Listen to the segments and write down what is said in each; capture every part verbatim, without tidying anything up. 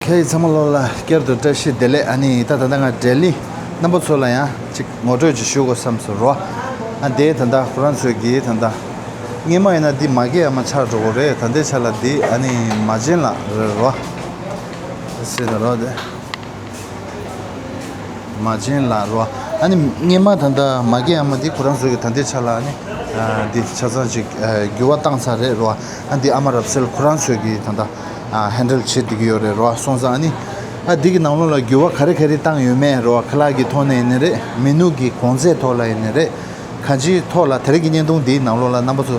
ཧེ། ཚང་མ་ལོ་ལ་བསྐྱར་དུ་བཀྲ་ཤིས་བདེ་ལེགས། ཨ་ནི་ད་ད་ལྟ་ང་ལྡི་ལི་རྣམ་པ་ཚོ་ལ་ཡང་ཅིག་ངོ་སྤྲོད་ཅིག་ཞུ་དགོས་བསམ་སོང་རོ། ཨ་དེ་ད་ལྟ་ཁོ་རང་ཚོས་ཀྱིས་ད་ལྟ་སྔས་མ་ཡིན་ན་འདི་མ་སྐྱེས་ཨ་མ་ཆགས་འགྲོ་གི་རེད། ད་ལྟའི་ཆ་ལ་འདི་ཨ་ནི་མ་བྱན་ལགས་རེད་རོ། སྲིད་ད་རོ་དེ། མ་བྱན་ལགས་རོ། ཨ་ནི་སྔས་མ་ད་ལྟ་མ་སྐྱེས་ཨ་མ་འདི་ཁོ་རང་ཚོས་ཀྱིས་ད་ལྟའི་ཆ་ལ་ཨ་ནི་ཨ་འདི་ཆ་ཚང་ཅིག་ཨ་འགྱུར་བ་བཏང་ཚར་རེད་རོ། ཨ་འདི་ཨ་མ་རབ་གསལ་ཁོ་རང་ཚོས་ཀྱིས་ད་ལྟ་ཨ་ཧེན་ཌལ་བྱེད་བསྡད་ཀྱི་ཡོད་རེད་རོ། སོང་ཙང་ཨ་ནི་ཨ་འདི་གི་ནང་ལོགས་ལ་འགྱུར་བ་ག་རེ་ག་རེ་བཏང་ཡོད་མེད་རོ། ཁ་ལག་གི་ཐོག་ནས་ཡིན་ནི་རེད། མེ་ནུ་གི་གོང་ཚད་ཐོག་ལ་ཡིན་ནི་རེད། གང་ཅིའི་ཐོག་ལ་དེ་རིང་གི་བརྙན་ཐུང་འདིའི་ནང་ལོགས་ལ་རྣམ་པ་ཚོ་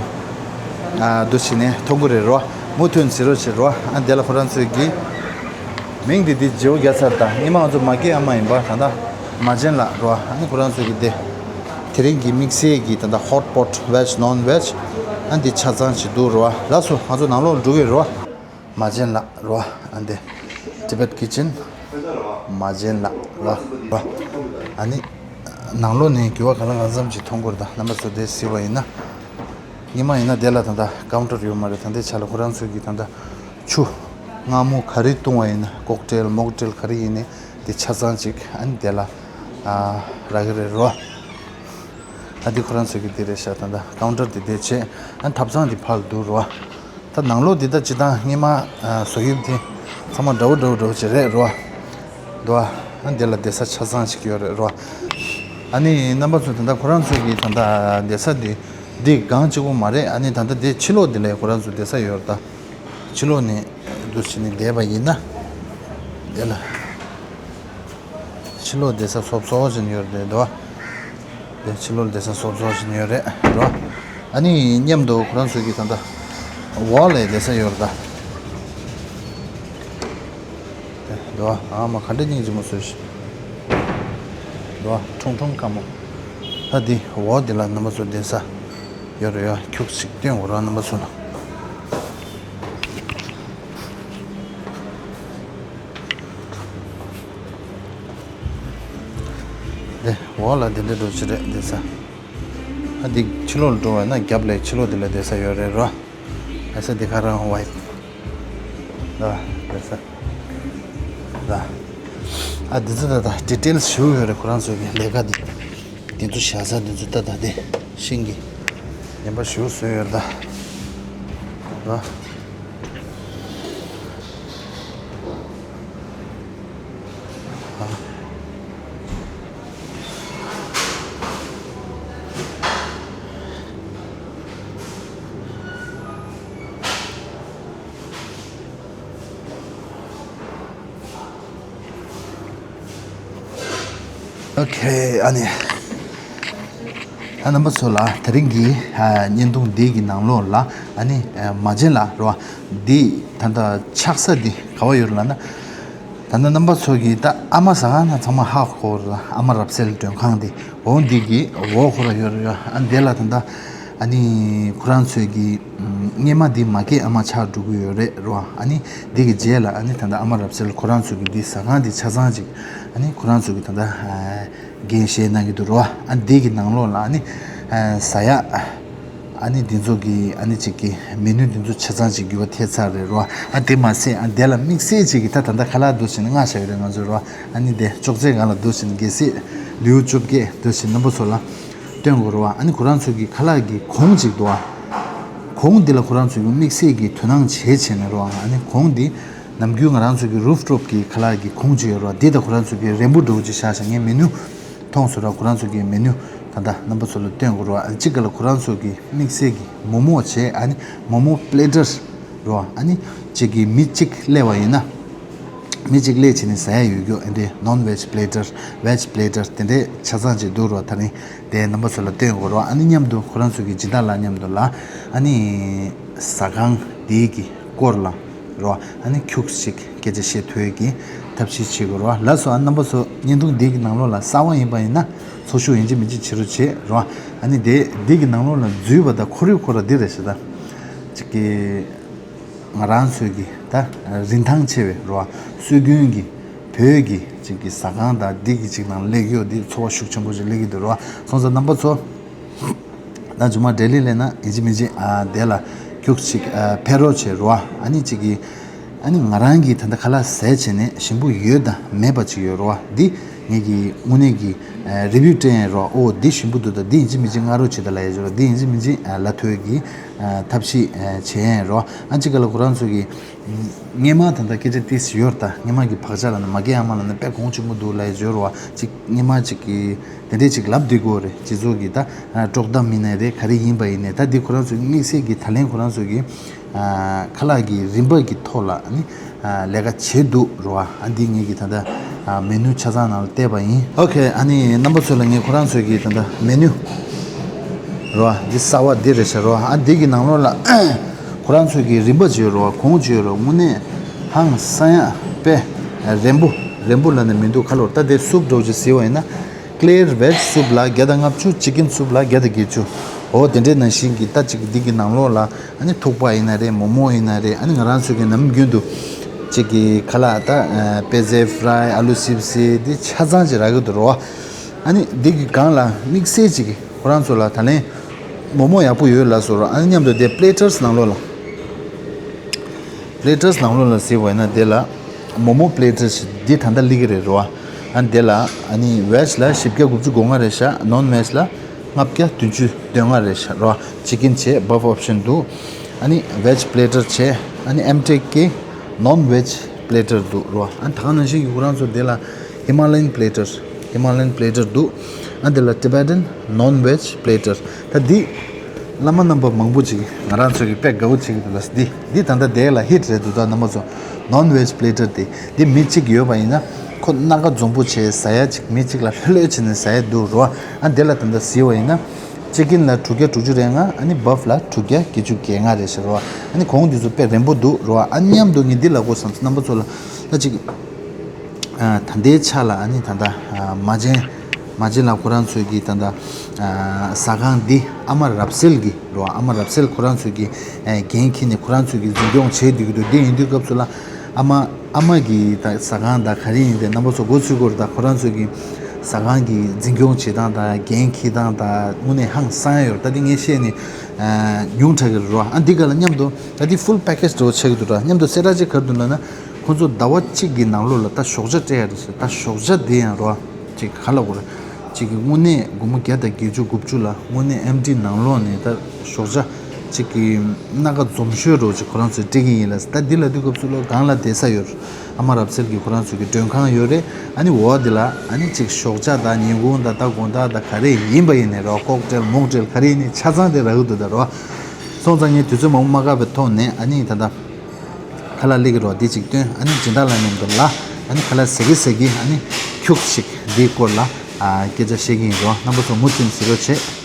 ཨ་འདུ་བྱས་ནས་མཐོང་གི་རེད་རོ། མུ་མཐུད་གཟིགས་རོགས་བྱེད་རོ། ཨ་འདི་ལ་ཁོ་རང་ཚོས་ཀྱིས་མིང་འདི་འདི་བརྗེ་པོ་རྒྱག་ཚར། ད་སྔས་མ་ང་ཚོ་མ་སྐྱེས་ཨ་མ་ཡིན་པ་ད་ལྟ་མ་བྱན་ལགས་རོ། ཨ་ནི་ཁོ་རང་ཚོས་ཀྱིས་དེ་དེ་རིང་གི་དམིགས་བསལ་གྱི་ད་ལྟ་ཧོ་ཊི་པོ་ཊི་བེ་ཇི་ནོན་བེ་ཇི་ཨ་འདི་ཆ་ཚང་ཅིག་འདུག་རོ། ལགས་སོ་ང་ཚོ་ནང་ལོགས་ལ་འགྲོ་གི་རོ། མ་བྱན་ལགས་རོ། ཨ་འདི་ཊི་བེ་ཊི་ཁི་ཆན་མ་བྱན་ལགས་རོ། རོ། ཨ་ནི་ནང་ལོགས་ནས་འགྱུར་བ་གང་ལ་གང་འཚམ་ཅིག་མཐོང་གི་རེད། ད་རྣམ་པ་ཚོ་དེ་གཟིགས་པ་ཡིན་ན། སྔས་མ་ཡིན་ན་དེ་ལ་ད་ལྟ་ཀའུན་ཊར་ཡོད་མ་རེད། ད་ལྟའི་ཆ་ལ་ཁོ་རང་ཚོས་ཀྱིས་ད་ལྟ་ཆུ་མངར་མོ་ག་རེ་བཏུང་བ་ཡིན་ན་ཀོག་ཊེལ་མོག་ཊེལ་ག་རེ་ཡིན་ནའི་དེ་ཆ་ཚང་ཅིག་ཨ་ནི་དེ་ལ་ཨ་རག་གི་རེད་རོ། ཨ་འདི་ཁོ་རང་ཚོས་ཀྱིས་འདི་རེད་ཤག་ད་ལྟ་ཀའུན་ཊར་འདི་བསྡད་བྱས་ཨ་ཐབ་ཚང་འདི་ཕར་ལ་འདུག་རོ། ད་ནང་ལོགས་འདི་ད་སྤྱིར་བཏང་སྔས་མ་ཨ་བཟོ་དབྱིབས་དེ་ཚང་མ་འདྲ་བོ་འདྲ་བོ་འདྲ་བོ་ཅིག་རེད་རོ། འདུག་ཨ། ཨ་འདི་ལ་བསྡད་ས་ཆ་ཚང་ཞིག་ཡོད་རེད་རོ། ཨ་ནི་རྣམ་པ་ཚོ་ད་ལྟ་ཁོ་རང་ཚོ་གི་ད་ལྟ་བསྡད་ས་འདི་འདི་སྒང་གཅིག་པོ་མ་རེད། ཨ་ནི་ད་ལྟ་འདི་ཕྱི་ལོགས་འདི་ལ་ཁོ་རང་ཚོ་བསྡད་ས་ཡོད་རེད། ད་ཕྱི་ལོགས་ནས་འདུག་བྱས་ནས་བསྡད་པ་ཡིན་ན་འདི་ལ་ཕྱི་ལོགས་བསྡད་ས་སོབ་སོབ་ཅིག་ཡོད་རེད་དོ། དེ་ཕྱི་ལོགས་བསྡད་ས་སོབ་སོབ་ཅིག་ཡོད་རེད་རོ། ཨ་ནི་མཉམ་དུ་ཁོ་རང་ཚོ་གི་ད་ལྟ་འོག་ལ་བསྡད་ས་ཡོད་རེད་ད། དེ་འདུག་ཨ། ཨ་མ་ག་འདྲ་སྙིང་རྗེ་མོ་བཟོས་ཤིག་འདུག་ཨ། ཁྲུང་ཁྲུང་དཀར་མོ། ད་འདི་འོག་འདི་ལ་རྣམ་པ་ཚོ་བསྡད་ས་ཡོད་རེད་ཡ། ཁྱུག་ཅིག་སྟོན་དགོས་ར་རྣམ་པ་ཚོ་ལ། དེ་འོག་ལ་འདི་འདྲ་འགྲོ་ཅི་རེད་བསྡད་ས། ཨ་འདི་ཕྱི་ལོགས་ལ་འགྲོ་བ་ན་རྒྱབ་ལ་ཕྱི་ལོགས་འདི་ལ་བསྡད་ས་ཡོད་རེད་རོ། ཨ་ས་འདི་ཁ་རང་ཝའི་ཕི། ད་བསྡད་ས། ད་ཨ་འདི་ཚོ་ད་ད་ཌི་ཊེལ་ཞུ་ཡོད་རེད་ཁོ་རང་ཚོ་གི་ལས་ཀ་འདི། འདི་ཚོ་བཞག་ས་འདི་ཚོ་ད་ད་དེ་ཤིང་གི་ཉན་པ་ཞུ་བཟོས་ཡོད་རེད་ད། ད། ཨོ་ཁེ། ཨ་ནི། ཨ་རྣམ་པ་ཚོ་ལ་དེ་རིང་གི་ཨ་བརྙན་ཐུང་འདི་གི་ནང་ལོགས་ལ་ཨ་ནི་ཨ་མ་བྱན་ལགས་རོ། འདི་ད་ལྟ་ཆགས་ས་འདི་ག་བ་ཡོད་ལབ་ན། ད་ལྟ་རྣམ་པ་ཚོ་གིས་ད་ཨ་མ་ཟ་ཁང་ན་ཚང་མ་ཧ་གོ་ར། ཨ་མ་རབ་གསལ་མགྲོན་ཁང་འདི་འོ་འདི་གི་འོག་ཁོ་ར་ཡོད་ར་ཡོད། ཨ་འདི་ལ་ད་ལྟ་ཨ་ནི་ཁོ་རང་ཚོས་གི་སྔས་མ་འདི་མ་སྐྱེས་ཨ་མ་ཆགས་འགྲོ་གི་ཡོད་རེད་རོ། ཨ་ནི་འདི་གི་རྗེས་ལ་ཨ་ནི་ད་ལྟ་ཨ་མ་རབ་གསལ་ཁོ་རང་ཚོ་གི་འདི་ཟ་ཁང་འདི་ཆ་ཚང་ཅིག་ཨ་ནི་ཁོ་རང་ཚོ་གི་ད་ལྟ་འགན་བཞེས་གནང་གི་འདུག་རོ། ཨ་འདི་གི་ནང་ལོགས་ལ་ཨ་ནི་ཟ་ཡག་ཨ་ནི་འདི་ཚོ་གི་ཨ་ནི་ཅིག་གི་མེ་ནུ་འདི་ཚོ་ཆ་ཚང་ཅིག་འགྱུར་བ་ཐེབས་ཚར་རེད་རོ། ཨ་དེ་མ་ཟད་ཨ་འདི་ལ་དམིགས་བསལ་ཅིག་གི་ད་ད་ལྟ་ཁ་ལག་འདུག་བྱས་ནས་མངགས་བཞག་ཡོད་རེད་ང་ཚོ་རོ། ཨ་ནི་དེ་ཅོག་ཙེ་སྒང་ལ་འདུག་བྱས་ནས་གལ་སྲིད་ལེའུ་བཅོ་བརྒྱད་འདུག་བྱས་ནས་རྣམ་པ་ཚོ་ལ་སྟོན་དགོས་རེད་བ། ཨ་ནི་ཁོ་རང་ཚོ་གི་ཁ་ལག་གི་གོང་ཅིག་འདུག་བ། གོང་འདི་ལ་ཁོ་རང་ཚོ་གི་དམིགས་བསལ་གྱི་དོ་སྣང་བྱེད་བྱས་ནས་རེད་བ། ཨ་ནི་གོང་འདི་ནམ་རྒྱུན་ང་རང་ཚོ་གི་རུབ་ཊོབ་གི་ཁ་ལག་གི་གོང་ཅིག་ཡོད་རེད་བ། འདི་ད་ཁོ་རང་ཚོ་གི་རན་པོ་འདྲ་བོ་ཅིག་བཞག་བཞག་ངས་མེ་ནུ་མཐོང་སོང་ར། ཁོ་རང་ཚོ་གི་མེ་ནུ་ད་ལྟ་རྣམ་པ་ཚོ་ལ་སྟོན་དགོས་རེད་བ། ཨ་ནི་གཅིག་ག་ལ་ཁོ་རང་ཚོ་གི་དམིགས་བསལ་གྱི་མོག་མོག་བྱས། ཨ་ནི་མོག་མོག་པི་ལེ་ཊར་རེད་བ། ཨ་ནི་གཅིག་གི་མི་གཅིག་སླེབས་པ་ཡིན་ན། མི་གཅིག་སླེབས་བྱས་ནས་ཟ་ཡ་ཡོད་རྒྱུ་ཨེ་འདྲའི་ནོན་བེ་ཇི་པི་ལེ་ཊར་བེ་ཇི་པི་ལེ་ཊར་དེ་འདྲའི་ཆ་ཚང་ཅིག་འདུག་རོ། དེ་རིང་དེ་རྣམ་པ་ཚོ་ལ་སྟོན་དགོས་རོ། ཨ་ནི་མཉམ་དུ་ཁོ་རང་ཚོ་གི་སྦྱིན་བདག་ལགས་མཉམ་དུ་ལ་ཨ་ནི་ཟ་ཁང་དེའི་གི་སྐོར་ལ་རོ། ཨ་ནི་ཁྱུག་ཅིག་སྐད་ཆ་བཤད་ཐུབ་ཡས་ཀྱི་ཐབས་ཤེས་བྱེད་དགོས་རོ། ལགས་སོ། ཨ་རྣམ་པ་ཚོ་བརྙན་ཐུང་འདི་གི་ནང་ལོགས་ལ་གསར་པ་ཡིན་པ་ཡིན་ན་ཚོར་ཤུགས་ཡིན་གཅིག་མིན་གཅིག་བྱེད་རོགས་བྱེད་རོ། ཨ་ནི་དེ་འདི་གི་ནང་ལོགས་ལ་འཛུལ་བ་དང་ཁོར་ཡུག་ཁོ་ར་འདི་རེད་ཤག་ད། ཅིག་གི་ང་རང་ཚོའི་གི་ད་རིན་ཐང་ཆེ་བའི་རོ། སྲོལ་རྒྱུན་གྱི་བོད་ཀྱི་ཅིག་གི་ཟ་ཁང་དང་འདི་གི་ཅིག་ནང་སླེབས་ཡོད་འདི་ཚོར་བ་ཤུགས་ཆེན་པོ་ཅིག་སླེབས་ཀྱི་འདུག་རོ། སོང་ཙང་རྣམ་པ་ཚོ་ད་མཇུག་མ་ལྡི་ལི་སླེབས་ན་ཡིན་གཅིག་མིན་གཅིག་ཨ་དེ་ལ་ཁྱུག་ཅིག་ཨ་ཕེབས་རོགས་བྱེད་རོ། ཨ་ནི་ཅིག་གི་ ཨ་ནི་ང་རང་གིས་ད་ལྟ་ཁ་ལག་ཟས་བྱས་ནས་ཞིམ་པོ་ཡོད་དང་མེད་པ་ཅིག་ཡོད་རེད་བ། འདི་ངེད་ཀྱིས་དངོས་གནས་ཀྱི་རི་བིའུ་སྤྲད་ཡིན་རེད་བ། ཨོ་འདི་ཞིམ་པོ་འདུག་དང་འདི་ཡིན་གཅིག་མིན་གཅིག་ང་རོ་བྱེད་དང་ལབ་ཡ་ཅིག་རེད་བ། འདི་ཡིན་གཅིག་མིན་གཅིག་ལབ་ཐུབ་ཡ་གི་ཐབས་ཤེས་བྱས་ཡིན་རེད་བ། ཨ་གཅིག་ག་ལ་ཁོ་རང་ཚོ་གིས་སྔས་མ་ད་ལྟ་སྐད་ཆ་ཏིས་ཡོད་ད། སྔས་མ་གི་བག་ཆགས་ལ་ནི་མ་སྐད་ཨ་མ་ལ་ནི་དཔེ་གོང་ཆེན་པོ་འདུག་ལབ་ཡ་ཅིག་ཡོད་རེད་བ། གཅིག་སྔས་མ་གཅིག་གི་དེ་འདྲས་ཅིག་ལབ་བསྡད་ཀྱི་ཡོད་རེད། སྤྱི་ཚོགས་ཀྱི་ད་དཀྲོག་གཏམ་ཡིན་ནའི་རེད། ག་རེ་ཡིན་པ་ཡིན་ནའི་ད་འདི་ཁོ་རང་ཚོའི་དམིགས་བསལ་གྱི་ད་ལན་ཁོ་རང་ཚོ་གི་ཁ་ལག་གི་རིན་པ་གི་ཐོག་ལ་ནི་ལས་ཀ་བྱེད་འདུག་རེད་བ། ཨ་འདི་ངེད་ཀྱི་ད་ལྟ་མེ་ནུ་ཆ་ཚང་ནང་ལ་བལྟས་པ་ཡིན། ཨོ་ཁེ། ཨ་ནི་རྣམ་པ་ཚོ་ལ་ངས་ཁོ་རང་ཚོའི་གི་ད་ལྟ་མེ་ནུ་རེད་བ། འདི་གསར་བ་འདི་རེད་ཤག་རེད་བ། ཨ་འདི་གི་ནང་ལོགས་ལ་ཁོ་རང་ཚོའི་གི་རིན་པ་ཅིག་ཡོད་རེད་བ། གོང་ཅིག་ཡོད་རེད་བ། དངོས་གནས་ཧང་སང་ཡ་དཔེ་རན་པོ་རན་པོ་ལབ་ནས་མི་འདུག་ཁ་ལོར་ད་དེ་སུབ་འདྲ་བོ་ཅིག་ཟེར་བ་ཡིན་ན། Clear veg soup ལ་བརྒྱ་དང་ལྔ་བཅུ། Chicken soup ལ་བརྒྱ་དང་བརྒྱད་ཅུ། འོ་དེ་འདྲའི་ནང་བཞིན་གྱི་ད་ཅིག་འདི་གི་ནང་ལོགས་ལ་ཨ་ནི་ཐུག་པ་ཡིན་ན་རེད། མོག་མོག་ཡིན་ན་རེད། ཨ་ནི་ང་རང་ཚོ་གི་ནམ་རྒྱུན་དུ་ཅིག་གི་ཁ་ལག་ད་པེ་ཟེ་ཧྥི་རའི་ཨ་ལུ་སིབ་སི་འདི་ཆ་ཚང་ཅིག་རག་གི་འདུག་རེད་བ། ཨ་ནི་འདི་གི་སྒང་ལ་དམིགས་བསལ་ཅིག་གི་ཁོ་རང་ཚོ་ལ་ད་ལན་མོག་མོག་ཡག་པོ་ཡོད་ལབ་སོང་རེད་བ། ཨ་ནི་མཉམ་དུ་དེ་platters ནང་ལོགས་ལ། Platters ནང་ལོགས་ལ་གཟིགས་པ་ཡིན་ན་དེ་ལ་མོག་མོག་platter ཞིག་འདི་ད་ལྟ་སླེབས་ཀྱི་རེད་རེད་བ། ཨ་ནི་དེ་ལ་ཨ་ནི་veg ལ་བཞི་བརྒྱ་དགུ་བཅུ་གོ་ལྔ་རེད་ཤག non-veg ལ་ལྔ་བརྒྱ་བདུན་ཅུ་དོན་ལྔ་རེད་ཤག་རེད་བ། Chicken བྱས་buff option འདུག་ཨ་ནི་veg platter བྱས། ཨ་ནི་M T K non-veg platter འདུག་རེད་བ། ཨ་ནི་ད་ག་ནང་བཞིན་གྱི་ཁོ་རང་ཚོ་དེ་ལ་Himalayan platter Himalayan platter འདུག་ཨ་འདི་ལ་Tibetan non-veg platter། ད་འདི་བླ་མ་རྣམ་པ་མང་པོ་ཅིག་ང་རང་ཚོ་གི་དཔེ་དགའ་བོ་བྱེད་ཀྱི་འདུག་ལ། འདི་འདི་ད་ལྟ་དེ་ལ་hit རེད་འདུག་ད་རྣམ་པ་ཚོ། Non-veg platter དེ་འདི་མི་གཅིག་ཡོད་པ་ཡིན་ན་ཁོ་སྣ་ཁ་འཛོམས་པོ་བྱས་ཟ་ཡ་ཅིག་མི་གཅིག་ལ་ལྷོད་ལྷོད་བྱས་ནས་ཟ་ཡ་འདུག་རོ། ཨ་འདི་ལ་ད་ལྟ་གཟིགས་པ་ཡིན་ན་Chicken ལ་དྲུག་བརྒྱ་དྲུག་ཅུ་རེ་ལྔ། ཨ་ནི་Buff ལ་དྲུག་བརྒྱ་བརྒྱད་ཅུ་གྱ་ལྔ་རེད་ཤག་རོ། ཨ་ནི་གོང་འདི་ཚོ་དཔེ་རན་པོ་འདུག་རོ། ཨ་མཉམ་དུ་ངས་འདི་ལབ་དགོས་བསམ་སོང་རྣམ་པ་ཚོ་ལ། ད་ཅིག་ཨ་ད་ལྟའི་ཆ་ལ་ཨ་ནི་ད་ལྟ་ཨ་མ་བྱན་མ་བྱན་ལ་ཁོ་རང་ཚོའི་གི་ད་ལྟ་ཨ་ཟ་ཁང་འདི་ཨ་མ་རབ་གསལ་གི་རོ། ཨ་མ་རབ་གསལ་ཁོ་རང་ཚོའི་གི་ཨ་འགན་འཁྱེར་ནས་ཁོ་རང་ཚོའི་གི་འཛིན་སྐྱོང་བྱེད་བསྡད་ཀྱི་འདུག་འདི་ཡིན་དུས་སྐབས་སུ་ལ་ཨ་མ་ཨ་མ་གི་ད་ཟ་ཁང་ད་ག་རེ་ཡིན་ཏེ་རྣམ་པ་ཚོ་མགོ་ཚོས་སྐོར་ད་ཁོ་རང་ཚོའི་གི་ཟ་ཁང་གི་འཛིན་སྐྱོང་བྱེད་སྟངས་ད་འགན་འཁྱེར་སྟངས་ད་དངོས་གནས་ཧང་སང་ཡ་ཡོད་རེད། ད་འདི་ངས་བཤད་ནས་ཨ་ཉུང་དྲགས་ཀྱི་རེད་རོ། ཨ་འདི་ག་ལ་མཉམ་དུ་ད་འདི་full package འདྲ་བོ་ཆགས་ཀྱི་འདུག་ར། མཉམ་དུ་གསལ་བསྒྲགས་ཅིག་ག་རེ་འདུག་ལབ་ན། ཁོ་ཚོ་ཟླ་བ་གཅིག་གི་ནང་ལོགས་ལ་ད་ཞོགས་ཇ་སྤྲད་ཡ་རེད་ཟེར། ད་ཞོགས་ཇ་དེ་ཡང་རོ། ཅིག་ག་ལ་གོ་ར། ཅིག་གི་དངོས་གནས་སྒོར་མོ་བརྒྱ་དང་བརྒྱད་ཅུ་དགུ་བཅུ་ལ་དངོས་གནས་ཨེམ་ཊི་ནང་ལོགས་ནས་ད་ཞོགས་ཇ་ཅིག་གི་སྣ་ཁ་འཛོམས་ཤོས་རོ་ཅིག་ཁོ་རང་ཚོས་སྤྲད་ཀྱི་ཡིན་ལ། ད་འདི་ལ་དུས་སྐབས་སུ་ལོ་སྒང་ལ་བསྡད་ས་ཡོད་རེད། ཨ་མ་རབ་གསལ་གྱི་ཁོ་རང་ཚོ་གི་མགྲོན་ཁང་ཡོད་རེད། ཨ་ནི་འོག་འདི་ལ་ཨ་ནི་ཅིག་ཞོགས་ཇ་དང་ཉིན་གུང་དང་ད་དགོང་དག་དང་ག་རེ་ཡིན་པ་ཡིན་ནས་རོ། ཀོག་ཊེལ་མོག་ཊེལ་ག་རེ་ཡིན་ནས་ཆ་ཚང་དེ་རག་གི་འདུག་ད་རོ། སོང་ཙང་ངས་དུས་ཚོད་མང་པོ་མ་བཀག་པའི་ཐོག་ནས་ཨ་ནི་ད་ལྟ། ཁ་ལག་སླེབས་ཀྱི་རོ། འདི་གཅིག་སྟོན། ཨ་ནི་སྦྱིན་བདག་ལགས་མཉམ་དུ་ལ་ཨ་ནི་ཁ་ལག་ཟ་གི་ཟ་གི་ཨ་ནི་ཁྱུག་ཅིག་འདིའི་སྐོར་ལ་ཨ་སྐད་ཆ་བཤད་ཀྱི་ཡིན་རོ། རྣམ་པ་ཚོ་མུ་མཐུད་གཟིགས་རོགས་བྱེད།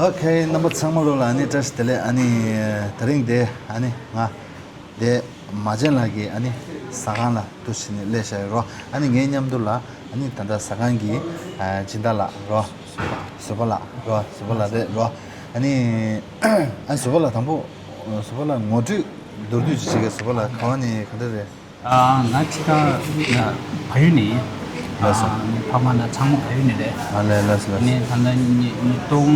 ཨོ་ཁེ། རྣམ་པ་ཚང་མ་ལོ་ལ་ཨ་ནི་བཀྲ་ཤིས་བདེ་ལེགས། ཨ་ནི་དེ་རིང་དེ་ཨ་ནི་ང་དེ་མ་བྱན་ལགས་ཀྱི་ཨ་ནི་ཟ་ཁང་ལ་འདུག་སེ་ནས་སླེབས་བཞག་ཡོད་རོ། ཨ་ནི་ངའི་མཉམ་དུ་ལ་ཨ་ནི་ད་ལྟ་ཟ་ཁང་གི་ཨ་སྦྱིན་བདག་ལགས་རོ། བཟོ་པ་ལགས་རོ། བཟོ་པ་ལགས་རེད་རོ། ཨ་ནི་ཨ་བཟོ་པ་ལགས་དང་པོ་བཟོ་པ་ལགས་ངོ་སྤྲོད་མདོར་བསྡུས་ཅིག་བྱེད་ཀྱི། བཟོ་པ་ལགས་ག་བ་ནས་ག་འདྲ་རེད། ཨ་ང་ཕྱི་ད་ཕ་ཡུལ་ནས་ཡིན། ལགས་སོ། ཨ་ངའི་ཕ་མ་དང་ཚང་མ་ཕ་ཡུལ་ནས་རེད། ཨ་ལས་ལགས་སོ་ལགས་སོ། ངས་ད་ལྟ་ཉིས་ཉིས་སྟོང་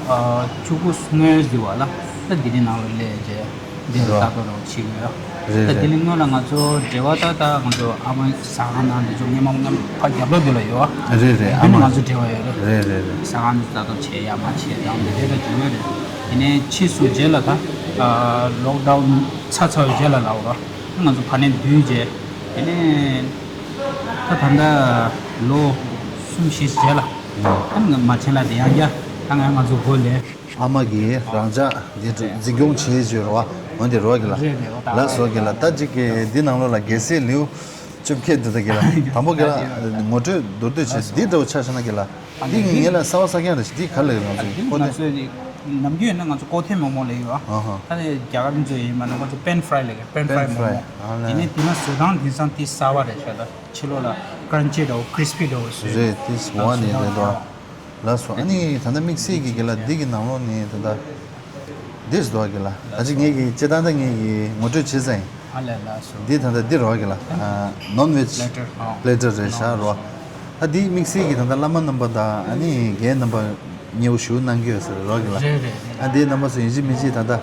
ཨ་བཅུ་དགུ་སྔོན་ཟེར་བ་ལ་ད་ལྡི་ལི་ནང་ལ་སླེབས་རྗེས་འདི་ལ་རོ། ལྟ་རྟོག་རོགས་བྱེད་ཀྱི་ཡོད། རེད་ད་ལྡི་རེད། ལི་སྔོན་ལ་ང་ཚོ་འབྲེལ་བ་ད་ད་ང་ཚོ་ཨ་མ་ཟ་ཁང་ནང་འདི་ཚོ་སྔས་མ་སྔོན་ཕ་རྒྱབ་ལོགས་འདི་ལ་ཡོད། རེད་རེད། ཨ་མ་ཡུལ་ནས་ང་ཚོ་འབྲེལ་བ་ཡོད་རེད། རེད་རེད་རེད། ཟ་ཁང་འདི་ལྟ་རྟོག་བྱས་ཡ་མ་བྱས་དང་འདི་འདྲ་ད་བྱུང་ཡོད་རེད། དེ་ནས་ཕྱིས་སུ་རྗེས་ལ་ད་ལོག་ཌའུན་ཚར་ཚར་བའི་རྗེས་ལ་ལབ་རོགས། ང་ཚོ་ཕ་ནས་བསྡུས་རྗེས། དེ་ནས་ད་ད་ལྟ་ལོ་གསུམ་བཞི་རྗེས་ལ། ཨ་ནི་མ་བྱན་ལགས་དེ་ཡང་བསྐྱར་ད་ང་ང་ཚོ་སྒོ་ལས། ཨ་མ་གིས་རང་ཅག་འདི་འཛིན་སྐྱོང་བྱེད་ཀྱི་ཡོད་རེད་བ། འོན་ཏེ་རོགས་ཀྱི་ལ། རེད་རེད། ལགས་སོ་གི་ལ། ད་ཅིག་གི་འདི་ནང་ལོགས་ལ་རྒྱལ་སྲས་ལེའུ་བཅོ་བརྒྱད་འདི་ད་གི་ལ། དང་པོ་གི་ལ་ངོ་སྤྲོད་མདོར་བསྡུས་བྱས་འདི་འདྲ་བོ་ཆ་བཞག་ན་གི་ལ། འདི་ངས་ལ་གསར་བ་གསར་རྐྱང་རེད། འདི་ག་ལ་ཡོད་ང་ཚོ་ཁོ་ནས། ནམ་རྒྱུན་ཡིན་ན་ང་ཚོ་ཀོ་ཐེ་མོ་མོ་ལབ་ཡོད་ཨ། ཨ་ཧ། ད་ནི་རྒྱ་གར་ཚོ་ཡིན་པ་ན་ང་ཚོ་པེན་ཕ་རའི་ལབ་ཀྱི་པེན་ཕ་རའི་པེན་ཕ་མོ་རའི་མོ། ཨ་ལས། ཡིན་ནའི་དེ་ན་བཟོ་སྟངས་དེང་སང་དེ་གསར་པ་རེད་ཤག་ད་ཕྱི་ལོགས་ལ་ཀྲན་ཅི་འདྲ་བོ་ཀྲིས་པི་འདྲ་བོ་བཟོས། རེད་དེ་ཟེར་བ་ནི་རེད་དོ། ལགས་སོ། ཨ་ནི་ད་ལྟ་དམིགས་བསལ་གྱི་གི་ལ་འདི་གི་ནང་ལོགས་ནི་ད་ལྟ་འདི་ཟེར་བ་གི་ལ་ད་ཅི་ངེད་ཀྱི་སྤྱི་བཏང་ད་ངེད་ཀྱི་ངོ་སྤྲོད་བྱེད་ས་ཡིན། ཨ་ལས་ལགས་སོ། འདི་ད་ལྟ་འདི་རོ་གི་ལ་ནོན་ཝེཇ་པེ་ལེ་ཊར་ཨ། པེ་ལེ་ཊར་རེད་ཤག་རོ། ད་འདི་དམིགས་བསལ་གྱི་ད་ལྟ་བླ་མ་རྣམ་པ་དང་ཨ་ནི་རྒན་རྣམ་པ་ཉེ་བོ་ཞུ་གནང་གི་ཡོད་ཟེར་རོ་གི་ལ། རེད་རེད་རེད། ཨ་འདི་རྣམ་པ་ཚོ་ཡིན་གཅིག་མིན་གཅིག་ད་ལྟ་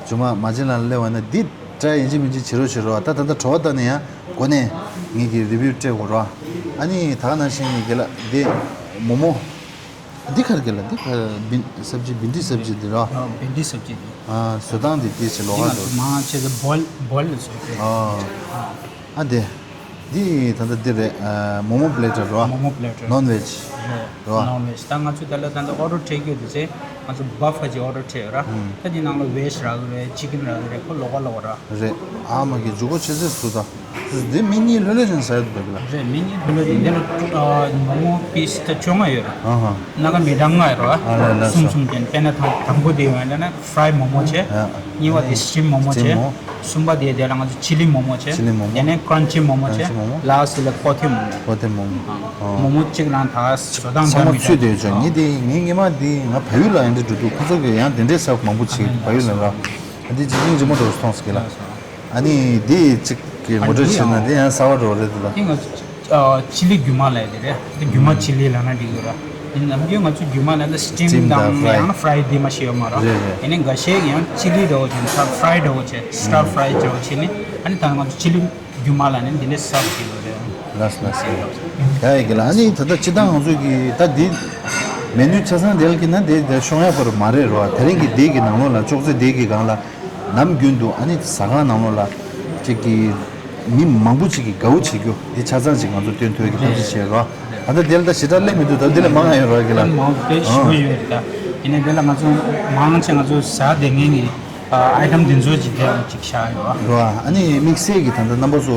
ཇུ་མ་མ་ཅན་ལ་སླེབས་པ་ན་འདི་ཏྲ་ཡིན་གཅིག་མིན་གཅིག་བྱེད་རོགས་བྱེད་རོགས། ད་ད་ལྟ་དྲོ་བ་ལྟ་ནས་ཡང་སྒོ་ནས་ངེད་ཀྱི་རི་བིའུ་སྤྲད་དགོས་རོགས། ཨ་ནི་ད་ག་ནང་བཞིན་ངེད་ཀྱི་ལ་འདི་མོ་མོ། འདི་ག་རེ་གི་ལ་འདི་ག་བིན་སབ་ཇི་བིན་འབྲི་སབ་ཇི་འདི་རོགས། ཨ་བིན་འབྲི་སབ་ཇི་འདི། ཨ་བཟོ་སྟངས་འདི་དེ་ཆེ་ལོ་འདི་ག་ང་ཚོ་མང་ཆེ་ཚོ་བོལ་བོལ་ལ་བཟོས་ཏེ། ཨ་ཨ་འདི་འདི་ད་ལྟ་འདི་རེད། ཨ་མོ་མོ་པེ་ལེ་ཊར་རོགས། མོ་མོ་པེ་ལེ་ཊར། ནོན་ཝེཇ་རེད། རོགས། ནོན་ཝེཇ་ད་ང་ཚོ་ད་ལ་ད་ལྟ་ཨོ་ཌར་སྤྲད་རྒྱུ་དེ་ཚེ་ང་ཚོ་བྷ་ཕ་ཅིག་ཨོ་ཌར་སྤྲད་ཡོད་ར། ཨུམ། ད་འདི་ནང་ལ་ཝེཇ་རག་གི་རེད། ཅི་ཀིན་རག་གི་རེད། ཁོ་ལོགས་ཀ་ལོགས་ཀ་ར། རེད། ཨ་མ་གི་འཇུག་སྒོ་ཆེ་ཚེ་སུ་ད། འདི་མི་གཉིས་ལྷོད་ལྷོད་ཅན་ཟ་ཡ་འདུག་ལ། རེད། མི་གཉིས་ལྷོད་ལྷོད་ཅན་འདི་ལ་ཨ་མོ་མོ་པི་སི་ད་བཅོ་ལྔ་ཡོད་ར། ཨ་ཧ། སྣ་ཁ་མི་གྲངས་ལྔ་ཡོད་ར། ཨ་ལ་ལ་གསུམ་སོ། གསུམ་ཅན་དཔེར་ན་དང་དང་པོ་དེ་ཡོད་ན་ན་ཕ་རའི་མོ་མོ་བྱས། ཨ། གཉིས་པ་དེ་སི་ཊིམ་མོ་མོ་བྱས། སི་ཊིམ་མོ། གསུམ་པ་དེ་དེ་ལ་ང་ཚོ་ཆི་ལི་མོ་མོ་བྱས། ཆི་ལི་མོ་མོ། དེ་ནས་ཀྲན་ཅི་མོ་མོ་བྱས། ཀྲན་ཅི་མོ་མོ། ལ་སི་ལ་ཀོ་ཐེ་མོ་མོ། ཀོ་ཐེ་མོ་མོ། ཨ། ཨ། མོ་མོ་གཅིག་རང་ད་བཟོ་སྟངས་ཚང་མ་འདྲ་མི་ཚུད་འདྲ། དེ་ཆོ་ཨ། ངེད་དེ་ངེད་ངེད་མ་དེ་ང་བལ་ཡུལ་ལ་ཡང་འདི་འགྲོ་འདུག་ཁོ་ཚོ་གི་ཡང་དེ་འདྲའི་ས་མང་པོ་ཅིག་བལ་ཡུལ་ལ་ར། ཨ་འདི་ཅི་ཅིང་ཅི་མོ་འགྲོ་སོང་ཟེར་གི་ལ། ཨ་ནི་འདི་གཅིག་གི་ངོ་སྤྲོད་བྱས་ན་འདི་ཡང་གསར་བ་འགྲོ་རེད་འདི་ལ། འདི་ང་ཚོ་ཨ་ཆི་ལི་རྒྱུ་མ་ལབ་ཡ་དེ་རེད། འདི་རྒྱུ་མ་ཆི་ལི་ལབ་ན་འགྲིག་གི་ར། འདི་ནམ་རྒྱུན་ང་ཚོ་རྒྱུ་མ་ལབ་ན་སི་ཊིམ་དང་ཡང་ན་ཕ་རའི་འདི་མ་ཤེས་ཡོད་མ་ར། རེད་རེད། ཡིན་ནའི་འགའ་ཤས་ཀྱིས་ཡང་ཆི་ལི་འདྲ་བོ་བྱས་ས་ཕ་རའི་འདྲ་བོ་བྱས་སི་ཊར་ཕ་རའི་འདྲ་བོ་ཆི་ལི། ཨ་ནི་ད་ང་ཚོ་ཆི་ལི་རྒྱུ་མ་ལབ་ནི་འདི་ནས་གསར་བ་ཞིག་ཡོད་རེད། ལགས་ལགས་ལགས། ཡ་ཡི་གེ་ལ་ཨ་ནི་ད་ལྟ་སྤྱི་བཏང་ང་ཚོ་གི་ད་འདི་མེ་ནུ་ཆ་ཚང་དེ་ལ་གི་ན་དེ་དེ་ཤོང་ཡག་པོ་མ་རེད་རོ། དེ་རིང་གི་དེ་གི་ནང་ལོགས་ལ་ཅོག་ཙེ་དེ་གི་སྒང་ལ་ནམ་རྒྱུན་དུ་ཨ་ནི་ཟ་ཁང་ནང་ལོགས་ལ་ཅིག་གི་མི་མང་པོ་ཅིག་གི་དགའ་བོ་བྱེད་རྒྱུ་དེ་ཆ་ཚང་ཅིག་ང་ཚོ་སྟོན་ཐུབ་ཀྱི་ཐབས་ཤེས་བྱེད་རོ། ད་ལྟ་དེ་ལ་ད་ཞེ་དྲག་སླེབས་མི་འདུག་ད་དེ་ལས་མང་ང་ཡོད་རོ་གི་ལ། མང་པོ་དེ་ཞེ་པོ་ཡོད་རེད་ད། ཡིན་ནའི་དེ་ལ་ང་ཚོ་མང་ཆེ་ང་ཚོ་ཟ་བསྡད་མཁན་གི་ཨ་ཨའི་ཊམ་དེ་ཚོ་ཅིག་དེ་ཅིག་བཞག་ཡོད་རོ། ཨ་ནི་དམིགས་བསལ་གྱི་ད་ལྟ་རྣམ་པ་ཚོ་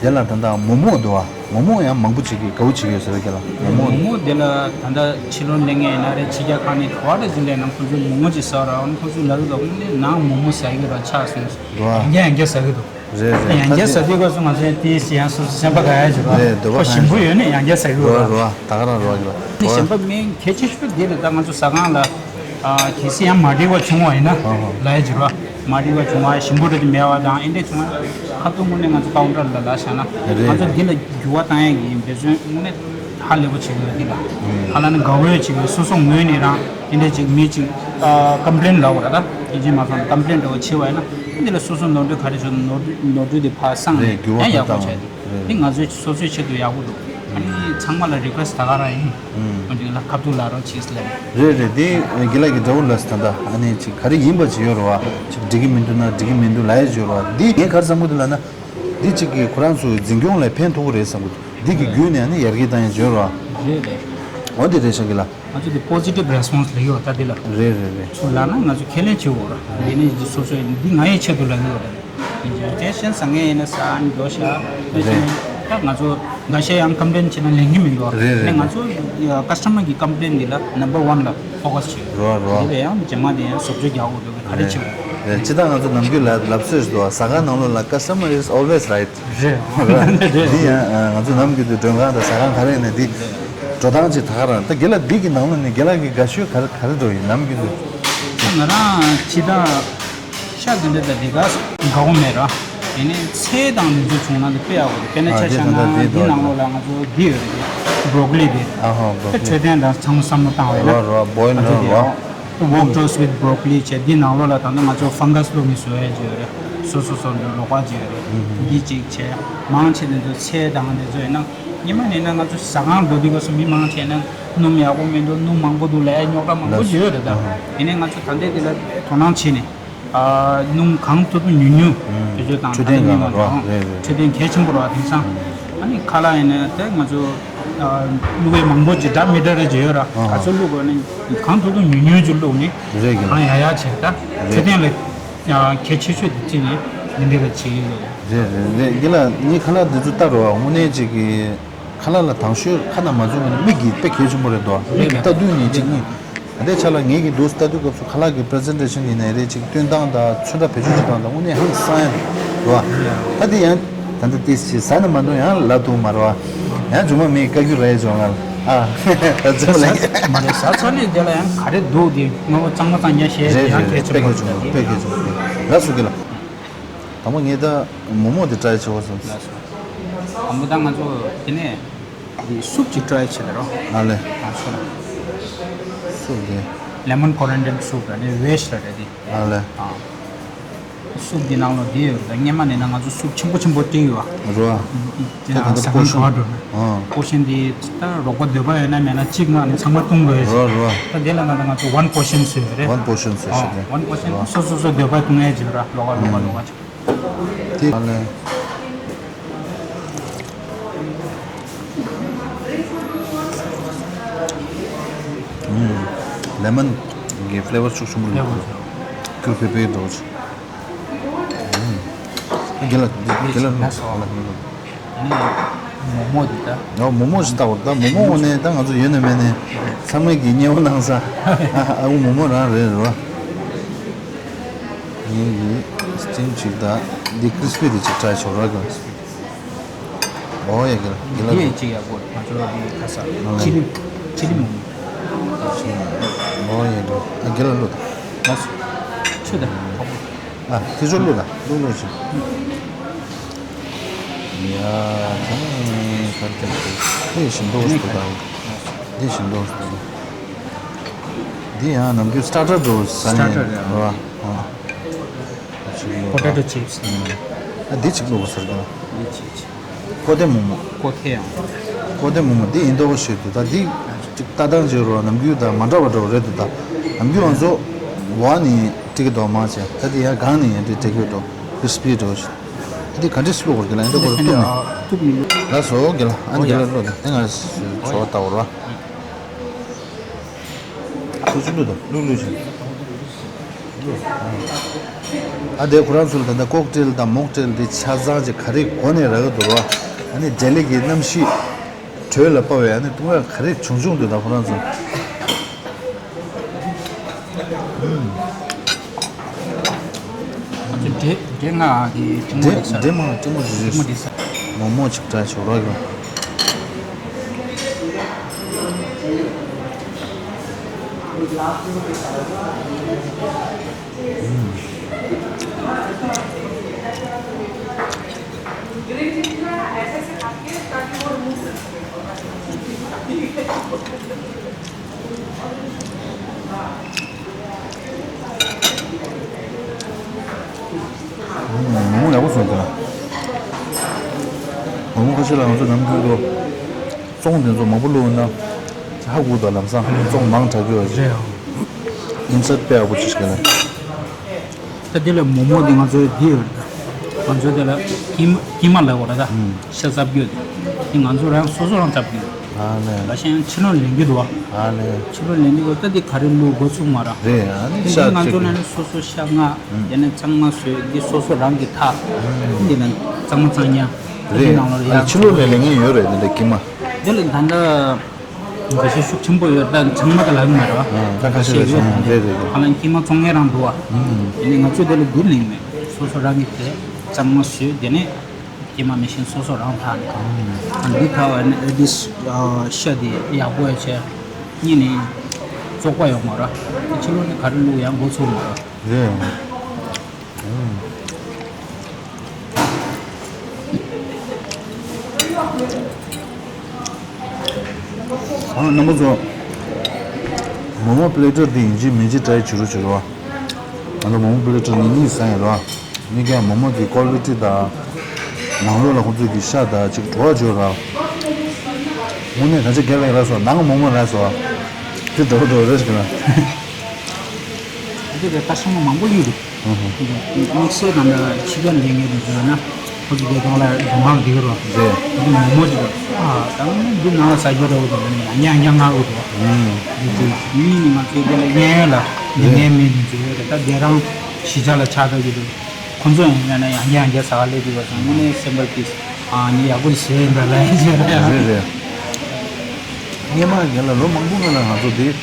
དེ་ལ་ད་ལྟ་མོག་མོག་འདུག་བ། མོག་མོག་ཡང་མང་པོ་ཅིག་གིས་དགའ་བོ་བྱེད་ཀྱི་ཡོད་ཟེར་གི་ལ། མོག་མོག་མོག་མོག་དེ་ལ་ད་ལྟ་ཕྱི་ལོགས་སླེབས་མཁན་ཡིན་ན་རེད། ཕྱི་རྒྱལ་ཁག་ནས་ག་བ་རེ་ཅིག་སླེབས་ན་ཁོང་ཚོས་མོག་མོག་ཅིག་ཟ་ར། ཨ་ནི་ཁོང་ཚོས་ལབ་གི་འདུག་ཨ་ནི་ནང་མོག་མོག་ཟ་གི་ར་ཆགས་སོང་། འདུག་བ། ཡང་བསྐྱར་ཡང་བསྐྱར་ཟ་གི་འདུག་རེད་རེད། ཡང་བསྐྱར་ཟ་དུས་སྐབས་སུ་ང་ཚོས་ཏིས་ཡང་སོ་སོ་སེམས་པ་དགའ་ཡ་ཅིག་རེད། འདུག་བ། ཁོ་ཞིམ་པོ་ཡོད་ནས་ཡང་བསྐྱར་ཟ་གི་རེད། རོ་རོ། ད་ག་རང་རོ་ཡོད། ནི་གཞན་པ་མིན་གལ་ཆེ་ཤོས་འདི་རེད། ད་ང་ཚོ་ཟ་ཁང་ལ་ཨ་གལ་སྲིད་ཡང་མ་འགྲིག་པ་བྱུང་བ་ཡིན་ན་ཨ་ཧ། ལབ་ཡ་ཅིག་རོ། མ་འགྲིག་པ་བྱུང་བ་ཞིམ་པོ་འདྲ་ཅིག་མེད་པ་དང་ཨེ་འདྲ་བྱུང་བ་ཁ་ཐུག་དངོས་གནས་ང་ཚོ་ཀའུན་ཊར་ལ་ལབ་བཞག་ན་རེད། ང་ཚོ་འདི་ལ་འགྱུར་བ་བཏང་ཡ་གི་འབད་བརྩོན་དངོས་གནས་ཧ་ལས་པོ་བྱེད་དགོས་འདི་ལ། ཧ་ལ་ནི་དགའ་བོ་ཡ་བྱེད་དགོས། སོ་སོ་ངོས་ནས་རང་ཨེ་འདྲ་ཅིག་མི་ཅིག་ཨ་ཀམ་པི་ལེན་ལབ་དགོས་ར། ད་ཨིན་ཇི་མ་ཚང་ཀམ་པི་ལེན་འདྲ་བོ་བྱེད་པ་ཡིན་ན་འདི་ལ་སོ་སོ་ནོར་འཁྲུལ་ག་རེ་བྱུང་ན་ནོར་འཁྲུལ་ནོར་འཁྲུལ་དེ་ཕར་སངས་རེད། ནས་འགྱུར་བ་ཡང་ཡག་པོ་ཕར་བྱས་ཏེ། བཏང་རེད། འདི་ང་ཚོའི་སོ་སོའི་ཆེད་དུ་ཡག་པོ་འདུག་ཨ་ནི་ཚང་མ་ལ་རི་ཀུ་ཨེ་སི་ཊི་ད་ག་རང་ཡིན། ཨུམ། ང་ཚོ་ལ་ཁ་ཐུག་ལབ་རོགས་བྱེད་ཟེར་ལབ། རེད་རེད། འདི་དགེ་ལགས་ཀྱི་དགྲ་བོ་ལ་ད་ལྟ་ཨ་ནི་ཅིག་ག་རེ་ཡིན་པ་ཅིག་ཡོད་རེད་བ། ཅིག་འགྲིག་གི་མི་འདུག་ན་འགྲིག་གི་མི་འདུག་ལབ་ཡ་ཅིག་ཡོད་རེད་བ། འདི་ངས་ག་རེ་བསམ་གི་འདུག་ལབ་ན། འདི་ཅིག་གིས་ཁོ་རང་ཚོའི་འཛིན་སྐྱོང་ལ་ཕན་ཐོགས་ཀྱི་རེད་བསམ་གི་འདུག་འདི་གི་བརྒྱུད་ནས་ཨ་ནི་ཡར་རྒྱས་བཏང་ཡ་ཅིག་ཡོད་རེད་བ། རེད་རེད། འོ་འདི་རེད་ཤག་གི་ལ། ང་ཚོ་འདི་པོ་སི་ཊིབ་རེ་སི་པོན་སི་ལབ་ཡོད་ད་འདི་ལ། རེད་རེད་རེད། ཚུར་ལབ་ན་ང་ཚོ་ཁས་ལེན་བྱེད་དགོས་ར། འདི་ནི་འདི་སོ་སོའི་འདི་ང་ཡི་ཆེད་དུ་ལབ་ཡོད་ར། འདི་ཇི་ཊེ་ཤན་བཟང་ངན་ཡིན་ན་ས་ཨ་ནི་འགྲོ་ཤག་ཨ་ནི་རེད། ད་ང་ཚོ་འགའ་ཤས་ཡང་ཀམ་པི་ལེན་བྱེད་ན་ལེན་གི་མི་འདུག་ར། རེད་རེད། ཨ་ནི་ང་ཚོ་ཀ་སི་ཊ་མར་གི་ཀམ་པི་ལེན་འདི་ལ་ནམ་བར་ཝན་ལ་ཕོ་ཀ་སི་བྱེད་རོ་རོ། འདི་ལ་ཡང་རྗེས་མ་དེ་ཡང་བཟོ་བཅོས་རྒྱག་དགོས་འདུག་ག་རེ་བྱེད་དགོས། རེད། སྤྱིར་བཏང་ང་ཚོ་ནམ་རྒྱུན་ལ་ལབ་སྲོལ་ཞིག་འདུག་ཟ་ཁང་ནང་ལོགས་ལ་customer is always right། རེད། འདི་ཡང་ང་ཚོ་ནམ་རྒྱུན་དུ་མགྲོན་ཁང་དང་ཟ་ཁང་ག་རེ་ཡིན་ན་འདི་འགྲོ་སྟངས་ཅིག་ད་ག་རང་། ད་དགེ་ལགས་འདི་གི་ནང་ལོགས་ནས་དགེ་ལགས་ཀྱི་དགའ་ཤོས་ག་རེ་ག་རེ་འགྲོ་ཡིན་ནམ་རྒྱུན་དུ། ང་རང་ཕྱི་ཟླ་ཤ་འདི་འདྲ་ད་འདི་ག་དགའ་བོ་མེད་ར། ཡིན་ནའི་ཚལ་དང་འདི་ཚོ་བྱུང་ན་འདི་དཔེ་ཡག་པོ་རེད། དཔེར་ན་ཆ་བཞག་ན་འདི་ནང་ལོགས་ལ་ང་ཚོ་འདི་ཡོད་རེད། བྷྲོ་ཀོ་ལི་འདི་ཨ་ཧོ་བྷྲོ་ཀོ་ལི། འཕྲོད་བསྟེན་དང་ཚང་མ་བསམ་བློ་བཏང་བས་ན་རོ་རོ་བོའི་ང་ཚོ་འདི་ཡོད། Work Toast with Broccoli བྱས། འདི་ནང་ལོགས་ལ་ད་ནི་ང་ཚོ་ཕང་ག་སི་བླུགས་ནས་བཟོ་ཡ་ཅིག་ཡོད་རེད། སོ་སོ་སོ་ལ་ལོགས་ཀ་ཅིག་ཡོད་རེད། འདི་གཅིག་བྱས། མང་ཆེ་དེ་ཚོ་ཚལ་དང་དེ་ཚོ་ཡིན་ན་ཉི་མ་ནས་ན་ང་ཚོ་ཟ་ཁང་འགྲོ་དུས་སྐབས་སུ་མི་མང་ཆེ་ན་སྣུམ་ཡག་པོ་མི་འདུག་སྣུམ་མང་པོ་འདུག་ལབ་ཡ་རྙོག་དྲ་མང་པོ་ཡོད་རེད་ད། ཡིན་ནའི་ང་ཚོ་ད་ལྟའི་འདི་ལ་དོ་སྣང་བྱས་ནས་སྣུམ་གང་ཐུབ་ཐུབ་ཉུང་ཉུང་དེ་ཚོ་དང་ད་ལྟ་མི་མང་ཚོ་འཕྲོད་བསྟེན་གལ་ཆེན་པོ་རེད་བ། དེང་སང་ཨ་ནི་ཁ་ལག་ཡིན་ན་དེ་ང་ཚོ་བླུགས་པའི་མང་པོ་ཅིག་འདྲ་མི་འདྲ་རེ་ཅིག་ཡོད་ར། ག་ཚོད་བླུགས་དགོས་ནས་གང་ཐུབ་ཐུབ་ཉུང་ཉུང་ཅིག་བླུགས་ནས་རེད་གི་གང་ཡག་ཡག་བྱས་ད་འཕྲོད་བསྟེན་ལ་གལ་ཆེ་ཤོས་དེ་བརྩིས་ནས་འདི་འདྲ་རེ་བྱེད་ཀྱི་ཡོད། རེད་རེད་རེད། འདི་ལ་ངའི་ཁ་ལག་འདི་ཚོ་ལྟ་རོགས་དངོས་གནས་ཅིག་གི་ཁ་ལག་ལ་དང་ཤོས་ཁ་ན་མ་བཙུམ་པ་ནི་མིག་གིས་དཔེ་གལ་ཆེན་པོ་རེད་དོ། མིག་གིས་ལྟ་དུས་ནས་ཅིག་ནི་ ད་ལྟའི་ཆ་ལ་ངེད་ཀྱིས་འདུག་ལྟ་དུས་སྐབས་སུ་ཁ་ལག་གི་པི་རི་ཛེན་ཊེ་ཤན་ཡིན་ནའི་རེད། ཅིག་སྟོན་སྟངས་དང་ཚོན་ཁྲ་བེད་སྤྱོད་བྱེད་སྟངས་དང་དངོས་གནས་ཧང་སང་ཡ་རེད་བ། ད་དེ་ཡང་ད་ལྟ་ཏིས་ཅིག་ཟ་ནས་མ་འདུག་ཡང་ལབ་ཐུབ་མ་རེད་བ། ཡང་རྗུང་མ་མིའི་བཀའ་བཀྱོན་རེད་བྱུང་ང་ལ། ཨ་ད་ཚོད་ལ། མ་རེད། ཟ་ཚར་ནས་དེ་ལ་ཡང་ག་རེ་འདུག་དེ་ངོ་བོ་གཙང་མ་གཙང་རྐྱང་བཤད་དེ་རེད་ཡང་རེད། གལ་ཆེན་པོ་དཔེ་གལ་ཆེན་པོ་རེད། དཔེ་གལ་ཆེན་པོ་རེད། ལགས་སོ་རྒན་ལགས། དང་པོ་ངས་ད་མོག་མོག་དེ་ཊ་རའི་བྱེད་དགོས་བསམ། ལགས་སོ། དང་པོ་ད་ང་ཚོ་དེ་ནས། འདི་སུབ་ཅིག་ཊ་རའི་བྱེད་ད་རོ། ཨ་ལེ། ཨ་ཆོ་ལ། སུབ་འདི། ལེ་མོན་ཀོ་རི་ཨེན་ཌར་སུབ་ར་ནི་ཝེ་ཇི་ར་རེད་འདི། ཨ་ལེ། ཨ། སུབ་འདི་ནང་ལོ་འདི་ཡོད་ར། སྔན་མ་ནས་ན་ང་ཚོ་སུབ་ཆེན་པོ་ཆེན་པོ་སྤྲད་ཡོད་ཨ། རོ། ཨ། དེ་ད་ལྟ་ཟ་པོ་ཤན་འགྲོ་འགྲོ་ན། ཨ། པོ་ཤན་འདི་ད་རོགས་པ་འདོད་པ་ཡོད་ན་མེད་ན་གཅིག་ངག་ནས་ཚང་མ་བཏུང་དགོས་ཡོད། རོ་རོ། ད་དེ་ལ་ང་ད་ང་ཚོ་ཝན་པོ་ཤན་ཟེར་ཡོད་རེད། ཝན་པོ་ཤན་ཟེར་ཨ་ཤེས་ཏེ། ཝན་པོ་ཤན་རོ། སོ་སོ་སོ་འདོད་པ་བཏུང་ཡས་ཅིག་ར་ལོག་ག་ལོག་ག་ཅིག་དེ་ཨ་ལེ། ལེ་མོན་གྱི་ཕི་ལེ་ཝར་ཤུགས་ཆེན་པོ་རེད། ཀུར་ཕེ་པེ་འདྲ་བོ་ཅིག་དགེ་ལ་དགེ་ལ་ལ། མོག་མོག་འདི་ད། ཡང་མོག་མོག་ཞིག་ལྟ་བར་ད་མོག་མོག་འོ་ནས་ད་ང་ཚོ་ཡོད་ན་མེད་ནས་ཚང་མས་ཀྱི་མཉེས་པོ་གནང་ས། ཨ་འུ་མོག་མོག་རང་རེད་རེད་བ། ངས་ཀྱི་སི་ཊིམ་ཅིག་དང་འདི་ཀི་རི་སི་པི་དེ་ཅིག་ཊ་རའི་བྱོས་རོགས་གྱིས། ཨོ་ཡ་གི་ལ་གི་ལ། འདི་ཡིན་ཅིག་ཡག་པོ་རེད། ང་ཚོ་ལ་འདི་ཁ་ས་ཨ་ལ། ཆི་ལི་ཆི་ལི་མོག་མོག་ཨོ་ཡ་གི་ལ་གི་ལ་ལོ་ད། ལགས་སོ། ཆུ་དང་ཁོག་པ། ཨ་ཐི་ཆོ་ལོ་ད་ལོ་ལོ་ཅིག་ཡ་ད་ནི་ཁ་ཏེ་ཁེ་ཞིམ་པོ་ཞིག་ད། འདི་ཞིམ་པོ་ཞིག་ད། འདི་ཡང་ནམ་རྒྱུན་སི་ཊར་ཊར་འགྲོ་ས་ནས་སི་ཊར་ཊར་རེད། རེད་བ། ཨ། པོ་ཊེ་ཊོ་ཆིབ་སི། ཨ་འདི་གཅིག་བླུགས་པ་ཟེར་གི་ལ། འདི་ཆིབ་སི། ཀོ་ཏེ་མོག་མོག་ཀོ་ཐེ་ཡང་། ཀོ་ཏེ་མོག་མོག་འདི་ཡིན་མདོག་ཞིག་འདུག་ད་འདི་གཅིག་ལྟ་སྟངས་བྱས་རོགས་ནམ་རྒྱུན་དང་མ་འདྲ་བ་འདྲ་བ་རེད་འདུག་ད་ནམ་རྒྱུན་ང་ཚོ་འོག་ནས་སྤྲད་ཀྱི་འདུག་མ་བྱས་ད་འདི་ཡང་སྒང་ནས་ཡང་འདི་སྤྲད་ཀྱི་འདུག་ཀི་རི་སི་པི་འདྲ་བོ་ཞིག་འདི་ག་འདྲས་བླུགས་པར་གི་ལ་ཡིན་མདོག་པར་གཏུབ་ནས། ལགས་སོ་རྒན་ལགས། ཨ་ནི་རྒན་ལགས་བླུགས་དང་། ཨ་ནི་ང་ཚོ་བ་ལྟ་བར་བ། ཁུ་ཆུ་བླུགས་དང་། བླུགས་བླུགས་བྱས། ཨ་དེ་ཁོ་རང་ཚོ་ལ་ད་ལྟ་ཀོག་ཊེལ་དང་མོག་ཊེལ་འདི་ཆ་ཚང་ཅིག་ག་རེ་གོ་ནས་རག་གི་འདུག་ར། ཨ་ནི་ལྡི་ལི་གི་གནམ་གཤིས་དྲོད་ལ་དཔའ་བའི་ཨ་ནི་བཏུང་ཡག་ག་རེ་བྱུང་བྱུང་འདུག་ད་ཁོ་རང་ཚོ། འབྲས་འབྲས་ལྔ་གི་འབྲས་མོ་འབྲས་རེད་ཟེར། འབྲས་མ་འབྲས་མོ་འབྲས་རེད། མོག་མོག་ཅིག་ཊ་རའི་བྱོས་རོགས་གྱིས། མོག་མོག་ཡག་པོ་བཟོས་འདུག་མོག་མོག་ཁ་ཤས་ལ་ང་ཚོ་ནམ་རྒྱུན་དུ་བཙོང་དེ་ཚོ་མང་པོ་བླུགས་ན་ཧ་གོ་འདུག་ལམ་སང་བཙོང་མང་དྲགས་ཀྱི་ཡོད་རེད། ཨིན་སར་ཊི་དཔེ་ཡག་པོ་ཅིག་བྱེད་ཀྱི་ལ། ད་འདི་ལ་མོག་མོག་འདི་ང་ཚོའི་འདི་ཡོད་རེད་ད། ང་ཚོའི་འདི་ལ་ཀི་མ་ཀི་མ་ལབ་དགོས་རེད་ད། ཤ་རྩབ་རྒྱུ་འདི་ང་ཚོ་རང་སོ་སོ་རང་རྩབ་རྒྱུ། ཨ་ལེ། ད་གཞན་ཕྱི་ལོགས་ལེན་རྒྱུ་འདུག་བ། ཨ་ལེ། ཕྱི་ལོགས་ལེན་རྒྱུ་འདུག་ད་འདི་ག་རེ་བླུགས་འགོ་ཚུགས་མ་ར། རེད། ཨ་ནི་དེ་ཤ་འདི་ང་ཚོ་ཅིག་ལ་ནི་སོ་སོ་ཤ་ང་། ཨ་ནི་གཙང་མ་བཟོས་འདི་སོ་སོ་རང་གི་ཐག་འདི་ལ་གཙང་མ་གཙང་རྐྱང་། རེད། ཨ་ནི་ཕྱི་ལོགས་ལ་ལེན་མཁན་ཡོད་རེད་འདི་འདྲ་ཀི་མ། འདི་ལ་ད་ལྟ། འགའ་ཤས་ཤུགས་ཆེན་པོ་ཡོད་ད་ཚང་མ་ད་ལབ་ཀྱི་མེད་རེད་བ། ད་ཁ་ཤས་ཤིག་ཡོད་རེད་རེད། ཧ་ལམ་ཀི་མ་བཙོང་མཁན་རང་འདུག་བ། ཡིན་ནའི་ང་ཚོས་དེ་ལ་འདི་ལེན་མེད། སོ་སོ་རང་གི་དེ་གཙང་མ་བཟོས་དེ་ནས་ཀི་མ་མེ་ཤིན་སོ་སོ་རང་འཐག་ནས། འདི་འཐག་བ་ནི་ཨེ་ཏིས་ཤ་དེ་ཡག་པོ་ཡོད་ཆེ། གཉིས་ནི་བཙོག་པ་ཡོང་མ་རེད། ཕྱི་ལོགས་ནས་ག་རེ་བླུགས་ཡང་འགོ་ཚུགས་མ་རེད། རེད། ཨ་རྣམ་པ་ཚོ། མོག་མོག་པི་ལེ་ཊར་འདི་ཡིན་གཅིག་མིན་གཅིག་ཊ་རའི་བྱེད་རོགས་བྱེད་རོགས། ང་ཚོ་མོག་མོག་པི་ལེ་ཊར་ནི་གཉིས་ཟ་ཡིན་རོགས། གཉིས་ཀ་མོག་མོག་གི་ཀོ་ལི་ཊི་དང་། ནང་ལོགས་ལ་ཁོང་ཚོས་ཀྱི་ཤ་དང་ཅིག་བྲོ་བ་བརྗོད་ར། དངོས་གནས་ད་ཆ་རྒན་ལགས་རག་སོང་། ནང་མོག་མོག་རག་སོང་། དེ་འདྲ་པོ་འདྲ་པོ་རེད་ཟེར་གི་ལ། འདི་ལ་ལྟ་ས་མ་མང་པོ་ཡོད་རེད། དམིགས་བསལ་ནང་ལ་ཕྱི་རྒྱལ་ལ་ཡོད་མཁན་དེ་ཚོ་ཡོད་ན་ཁོ་ཚོ་དེ་གང་ལ་སྡོད་མང་འདི་གི་རོ། རེད། འདི་མོག་མོག་ཅིག་རེད། ཨ་ད་ནི་འདི་ནང་ལ་ཟ་རྒྱུ་འདྲ་པོ་དང་ཡང་ཡང་ཡང་ང་འུ་རོ། འདི་ཚོ་གཉིས་ནི་ང་ཚོའི་དེ་ལ་གཡས་གཡོན་ལ་ལས་ངན་མེད་མཁན་ཚོ་ཡོད་རེད། ད་དེ་རང་གཞིས་ཆགས་ལ་ཆགས་ད་གི་རེད། ཁོ་ཚོ་ཡང་ཡང་ན་ཡང་བསྐྱར་ཡང་བསྐྱར་ཟ་ག་སླེབས་དུས་བ་སོང་། དངོས་གནས་སེམས་པ་སྐྱིད། ཨ་ནི་ཡག་པོ་ཞིག་བཟོས་ཡིན་ད་ལབ་ཡ་བྱས་རེད། རེད་རེད། སྔོན་མ་རྒན་ལགས་ལོ་མང་པོ་སྔོན་ལ་ང་ཚོ་འདི་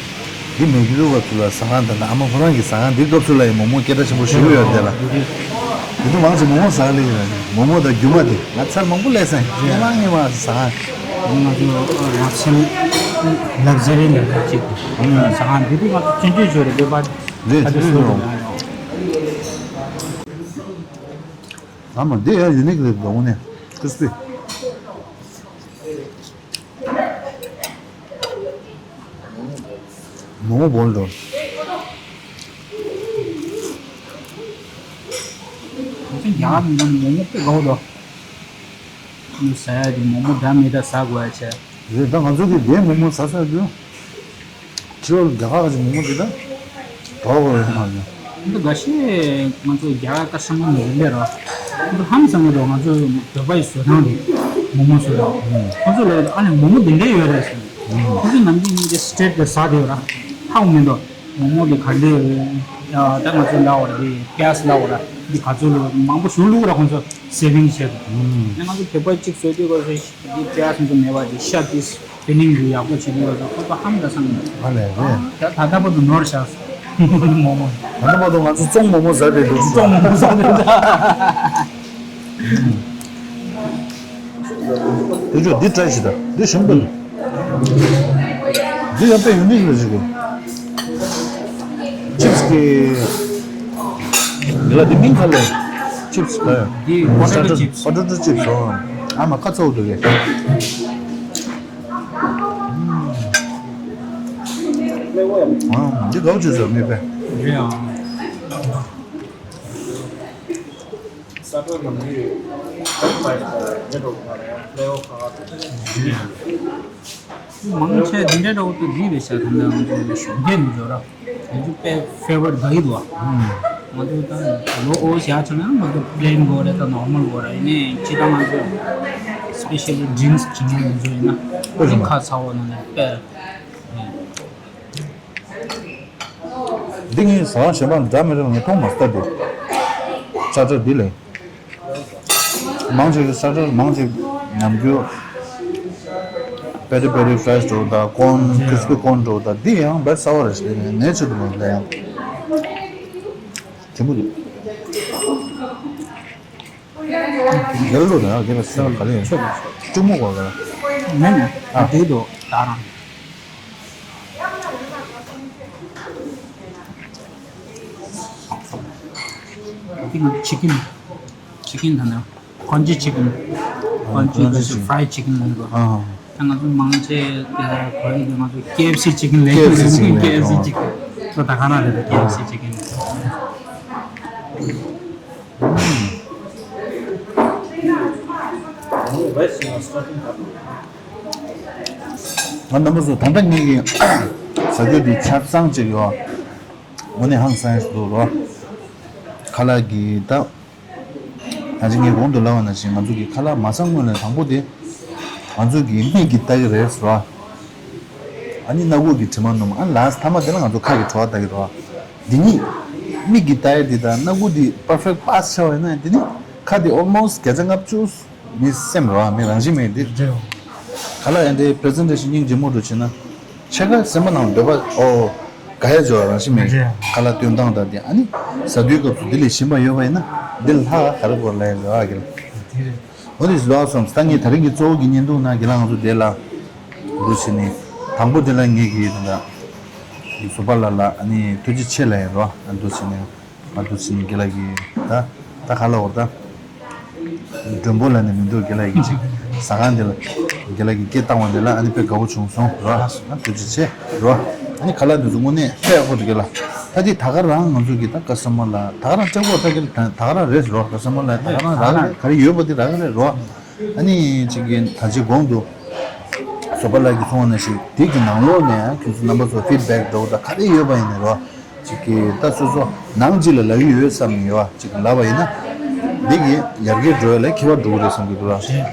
འདི་མེད་ཀྱི་འདུག་བ། ཚུར་ལ་ཟ་ཁང་དང་། ཨ་མ་ཁོ་རང་གི་ཟ་ཁང་འདི་སྐབས་སུ་ལ་ཡི་མོག་མོག་སྐད་གྲགས་ཆེན་པོ་ཞེ་པོ་ཡོད་དེ་ལ། དེ་དུས་མང་ཆེ་མོག་མོག་ཟ་ག་སླེབས་ཡོད། མོག་མོག་དང་རྒྱུ་མ་དེ་ང་ཚར་མང་པོ་སླེབས་སོང་། ངེས་མ་ངེས་མ་ཟ་ཁང་། ང་ཚོ་ལག་ཤེས་ལག་ཟ་རེ་ལ་ཅིག་ཟ་ཁང་འདི་དུས་ང་ཚོ་ཆུང་ཆུང་ཞོར་རེ་བོད་པ་རེད། ཨ་ཆུང་ཆུང་ཞོར་རེ། ཨ་མ་འདི་ཡང་ཡུ་ནིག་རེད་འདུག་ནས། ཀིརི་སི་པི། མོག་མོག་བོལ་འགྲོ། ང་ཚོ་རྒྱ་གར་ནང་མོག་མོག་དཔེ་དགའ་བོ་འདུག་ཟ་ཡ་དེ་མོག་མོག་འདྲ་མི་འདྲ་ཟ་དགོས་ཡ་བྱས། རེད། ད་ང་ཚོ་གི་རྒྱའི་མོག་མོག་ཟ་ས་རྒྱུ། ཕྱི་ལོགས་རྒྱ་གར་གྱི་མོག་མོག་དེ་ད་གྲོགས་པོ་རེད་མ་རེད། འདི་འགའ་ཤས་ང་ཚོ་རྒྱ་གར་ཀ་སང་ཀ་ནས་རིག་ལས་རོ། འདི་ཧམ་སང་གི་རོ། ང་ཚོ་བོད་པ་ཡི་བཟོ་སྟངས་དེ་མོག་མོག་བཟོ་སྟངས། ཁོ་ཚོ་ལ་ཨ་ནི་མོག་མོག་འདི་འདྲས་ཡོད་རེད་ཟེར། ཁོ་ཚོ་ནམ་རྒྱུན་ཉིན་གྱི་སི་ཊེ་ཊི་དེ་ཟ་དེ་ཡོད་ར། ཧ་གོ་མི་འདུག་མོག་མོག་གི་ག་འདྲས་རེད། ད་ང་ཚོ་ལབ་པ་རེད། པི་ཡ་ཛི་ལབ་པ་རེད། འདི་ག་ཚོད་ལོ་མང་པོ་ཞིག་བླུགས་ར། ཁོང་ཚོ་སེ་བིང་བྱས་འདུག་ཨ་ང་ཚོ་བོད་པ་གཅིག་བཟོས་དུས་ཁོ་ཚོ་འདི་པི་ཡ་ཛི་ཚོ་མེད་པ་འདི་ཤ་འདི་ཕི་ལིང་འདི་ཡག་པོ་བྱེད་དུས་ཁོ་ཚོ་ཁོ་ཚོ་ཧམ་ད་སང་། ཨ་ལས་རེད། ད་ད་ལྟ་བར་དུ་ནོར་བཞག་མོག་མོག་ད་ལྟ་བར་དུ་ང་ཚོ་བཙོང་མོག་མོག་ཟ་བསྡད་འདུག་བཙོང་མོག་མོག་ཟ་བསྡད་འདུག་དེ་ཚོ་འདི་ཊ་རའི་བྱེད་དང་། འདི་ཞིམ་པོ་འདུག་འདི་ཡང་དཔེ་ཡུ་ནིག་རེད་ཟེར་གི། ཅིབ་སི་གི་འདི་ལ་འདི་མིང་ག་ལས། ཅིབ་སི་ག་ཡ། འདི་པོ་ཊེ་ཊོ་ཅིབ་སི། པོ་ཊེ་ཊོ་ཅིབ་སི། ཨ་མ་ཁ་ཚ་བོ་འདུག་གས། ཨ་འདི་དགའ་བོ་བྱོས་ཟེར་མི་དཔེ། རེད་ཨ། ས་ཁྲ་ནང་གི་ཁ་ཁ་ཡོད་པ་རེད། ལེའོ་ཁ་ཁ་དེ། མང་ཆེ་འདི་འདྲའི་འདྲ་བོ་དེ་རིགས་རེད་ཤག་ད་ལྟ་ང་ཚོ་གཞོན་སྐྱེས་མི་ཚོ་ར། ང་ཚོ་དཔེ་ཕེ་ཝ་རི་ཊི་དགའ་གི་འདུག་ང་ཚོ་ད་ལོ་ཨོ་བཞག་ཆོག་ན་ང་ཚོ་པི་ལེན་དགོས་རེད། ད་ནོར་མལ་དགོས་རེད། ཡིན་ནའི་སྤྱིར་བཏང་ང་ཚོ་སི་པེ་ཤལ་ཌི་རིང་སི་བྱེད་མཁན་མི་ཚོ་ཡིན་ན་ཨོ་ཁ་ཚ་བོ་ནང་ནས་དཔེ། འདི་ངས་ཟ་ཁང་གཞན་པ་འདྲ་མི་འདྲ་ལ་ངས་མཐོང་མ་སོང་། ད་འདི་ས་ཁྲ་འདི་ལས། མང་ཆེ་གི་ས་ཁྲ་མང་ཆེ་ཉམས་རྒྱུ། པེ་ཏི་པེ་ཏི་ཕ་རའི་སི་འདྲ་བོ་དང་ཀོན། ཀི་རི་སི་པི་ཀོན་འདྲ་བོ་དང་འདི་ཡང་དཔེ་གསར་པ་རེད་ཟེར་ནས་ནས་ཆེད་དུ་མ་ལ་ཡང་། དྲིན་པོ་འདུག་རྒྱལ་ལོ་དང་རྒྱལ་ལ་ས་ག་ལེ་ཡང་ཀྲུ་མོ་གོ་ག་ལ། མེད་མེད་ཨ་དེ་དོ་ད་རང་། ཅི་ཀིན་ཅི་ཀིན་ད་ན་ཀོན་ཅི་ཅི་ཀིན། ཀོན་ཅི་ཀོན་ཅི་ཀིན་ཕ་རའི་ཌི་ཅི་ཀིན་ལ་འགྲོ། ཨ། ད་ང་ཚོ་མང་ཆེ་དེ་གོ་རེ་དེ་ང་ཚོ་ཀེ་ཨེཕ་སི་ཅི་ཀིན་ལས། ཀེ་ཨེཕ་སི་ཅི་ཀིན་ལས། ཀེ་ཨེཕ་སི་ཅི་ཀིན་ལ་ད་ག་ན་རེད། ཀེ་ཨེཕ་སི་ཅི་ཀིན། ང་རྣམ་པ་ཚོ་ད་ལྟ་ངེད་ཀྱི་ཟ་རྒྱུ་འདི་ཆ་ཚང་ཅིག་ཡོད། དངོས་གནས་ཧང་སངས་སུ་འདུག་རོ། ཁ་ལག་གི་ད། ད་ཅི་ངས་གོང་དུ་ལབ་པ་ནང་བཞིན་ང་ཚོ་གི་ཁ་ལག་མ་ཚང་སྔོན་ལ་དང་པོ་དེ། ང་ཚོ་གི་མིག་གིས་ལྟ་གི་རེད་ཟེར་བ། ཨ་ནི་སྣ་ཁུག་གིས་དྲི་མ་སྣོམ། ཨ་ནི་ལཱསི་ཊི་ཐ་མ་དེ་ལ་ང་ཚོ་ཁ་གིས་བྲོ་བ་ལྟ་གི་རེད་བ། འདི་གཉིས། མིག་གིས་ལྟ་ཡ་འདི་དང་སྣ་ཁུག་འདི་པར་ཕེག་པཱས་ཆགས་པ་ཡིན་ན་འདི་ནི་ཁ་འདི་ཨོལ་མོ་སི་ཊི་བརྒྱ་ཆ་ལྔ་བཅུ། མི་སེམས་རེད་བ། མི་རང་བཞིན་མེད་འདི། རེད། ག་ལ་ཡང་འདི་པི་རི་ཛེན་ཊེ་ཤན་སྙིང་རྗེ་མོ་འགྲོ་བྱེད་ན། ཕྱེད་ཀ་སེམས་པ་ནང་འདོད་པ་ཨོ། དགའ་ཡ་འཇོག་རང་བཞིན་མེད། རེད། ཁ་ལག་སྟོན་སྟངས་དང་དེ་ཨ་ནི། ཟ་དུས་སྐབས་སུ་འདི་ལས་ཞིམ་པ་ཡོད་པ་ཡིན་ན། འདི་ལ་ལྷག་ག་རེ་དགོས་ལབ་ཡ་རེད་བ་གི་ལ། དེ་རེད། འོ་དེ་ལོག་སོང་། ད་ངས་དེ་རིང་གི་གཙོ་བོ་གི་བརྙན་ཐུང་ནང་གི་ལ་ང་ཚོ་དེ་ལ། འདུག་བྱས་ནས། དང་པོ་དེ་ལ་ངེད་ཀྱི་དེ་འདྲ། བཟོ་པ་ལ་ལ་ཨ་ནི་ཐུགས་རྗེ་ཆེ་ལབ་ཡ་རེད་བ། འདུག་བྱས་ནས། ང་འདུག་བྱས་ནས་རྒན་ལགས་ཀྱིས་ད། ད་ག་ལ་འོར་ད། མགྲོན་པོ་ལ་ནི་མི་འདུག་རྒན་ལགས་ཀྱིས་ཅིག་ཟ་ཁང་འདི་ལ། རྒན་ལགས་ཀྱིས་སྐད་བཏང་བ་འདི་ལ་ཨ་ནི་དཔེ་དགའ་བོ་བྱུང་སོང་རོ། ཨ་ཐུགས་རྗེ་ཆེ་རོ། ཨ་ནི་ཁ་ལག་འདི་ཚོ་དངོས་གནས་དཔེ་ཡག་པོ་འདུག་རྒན་ལགས། ད་འདི་ད་ག་རང་ང་ཚོ་གི་ད་ཀ་སི་ཊ་མར་ལ་ད་ག་རང་ལྕགས་པོ་ད་རྒན་ལགས་ད་ག་རང་རེད་རོ། ཀ་སི་ཊ་མར་ལ་ད་ག་རང་རག་གི་རེད། ག་རེ་ཡོད་པ་འདི་རག་གི་རེད་རོ། ཨ་ནི་ཅིག་གི་ད་ཅིག་གོང་དུ། བཟོ་པ་ལགས་ཀྱིས་གསུངས་པ་ནང་བཞིན་དེ་གི་ནང་ལོགས་ནས་ཁྱོད་ཚོ་རྣམ་པ་ཚོ་ཕིཌ་བེག་འདྲ་བོ་ད་ག་རེ་ཡོད་པ་ཡིན་ནའི་རོ། ཅིག་གི་ད་སོ་སོ་ནང་ཅིག་ལ་ལབ་ཀྱི་ཡོད་བསམ་ནས་ཡོད་ཅིག་ལབ་པ་ཡིན་ན། འདི་གི་ཡར་རྒྱས་འགྲོ་ཡ་ལ་ཁྱད་པར་འགྲོ་གི་རེད་བསམ་གྱི་འདུག་ར།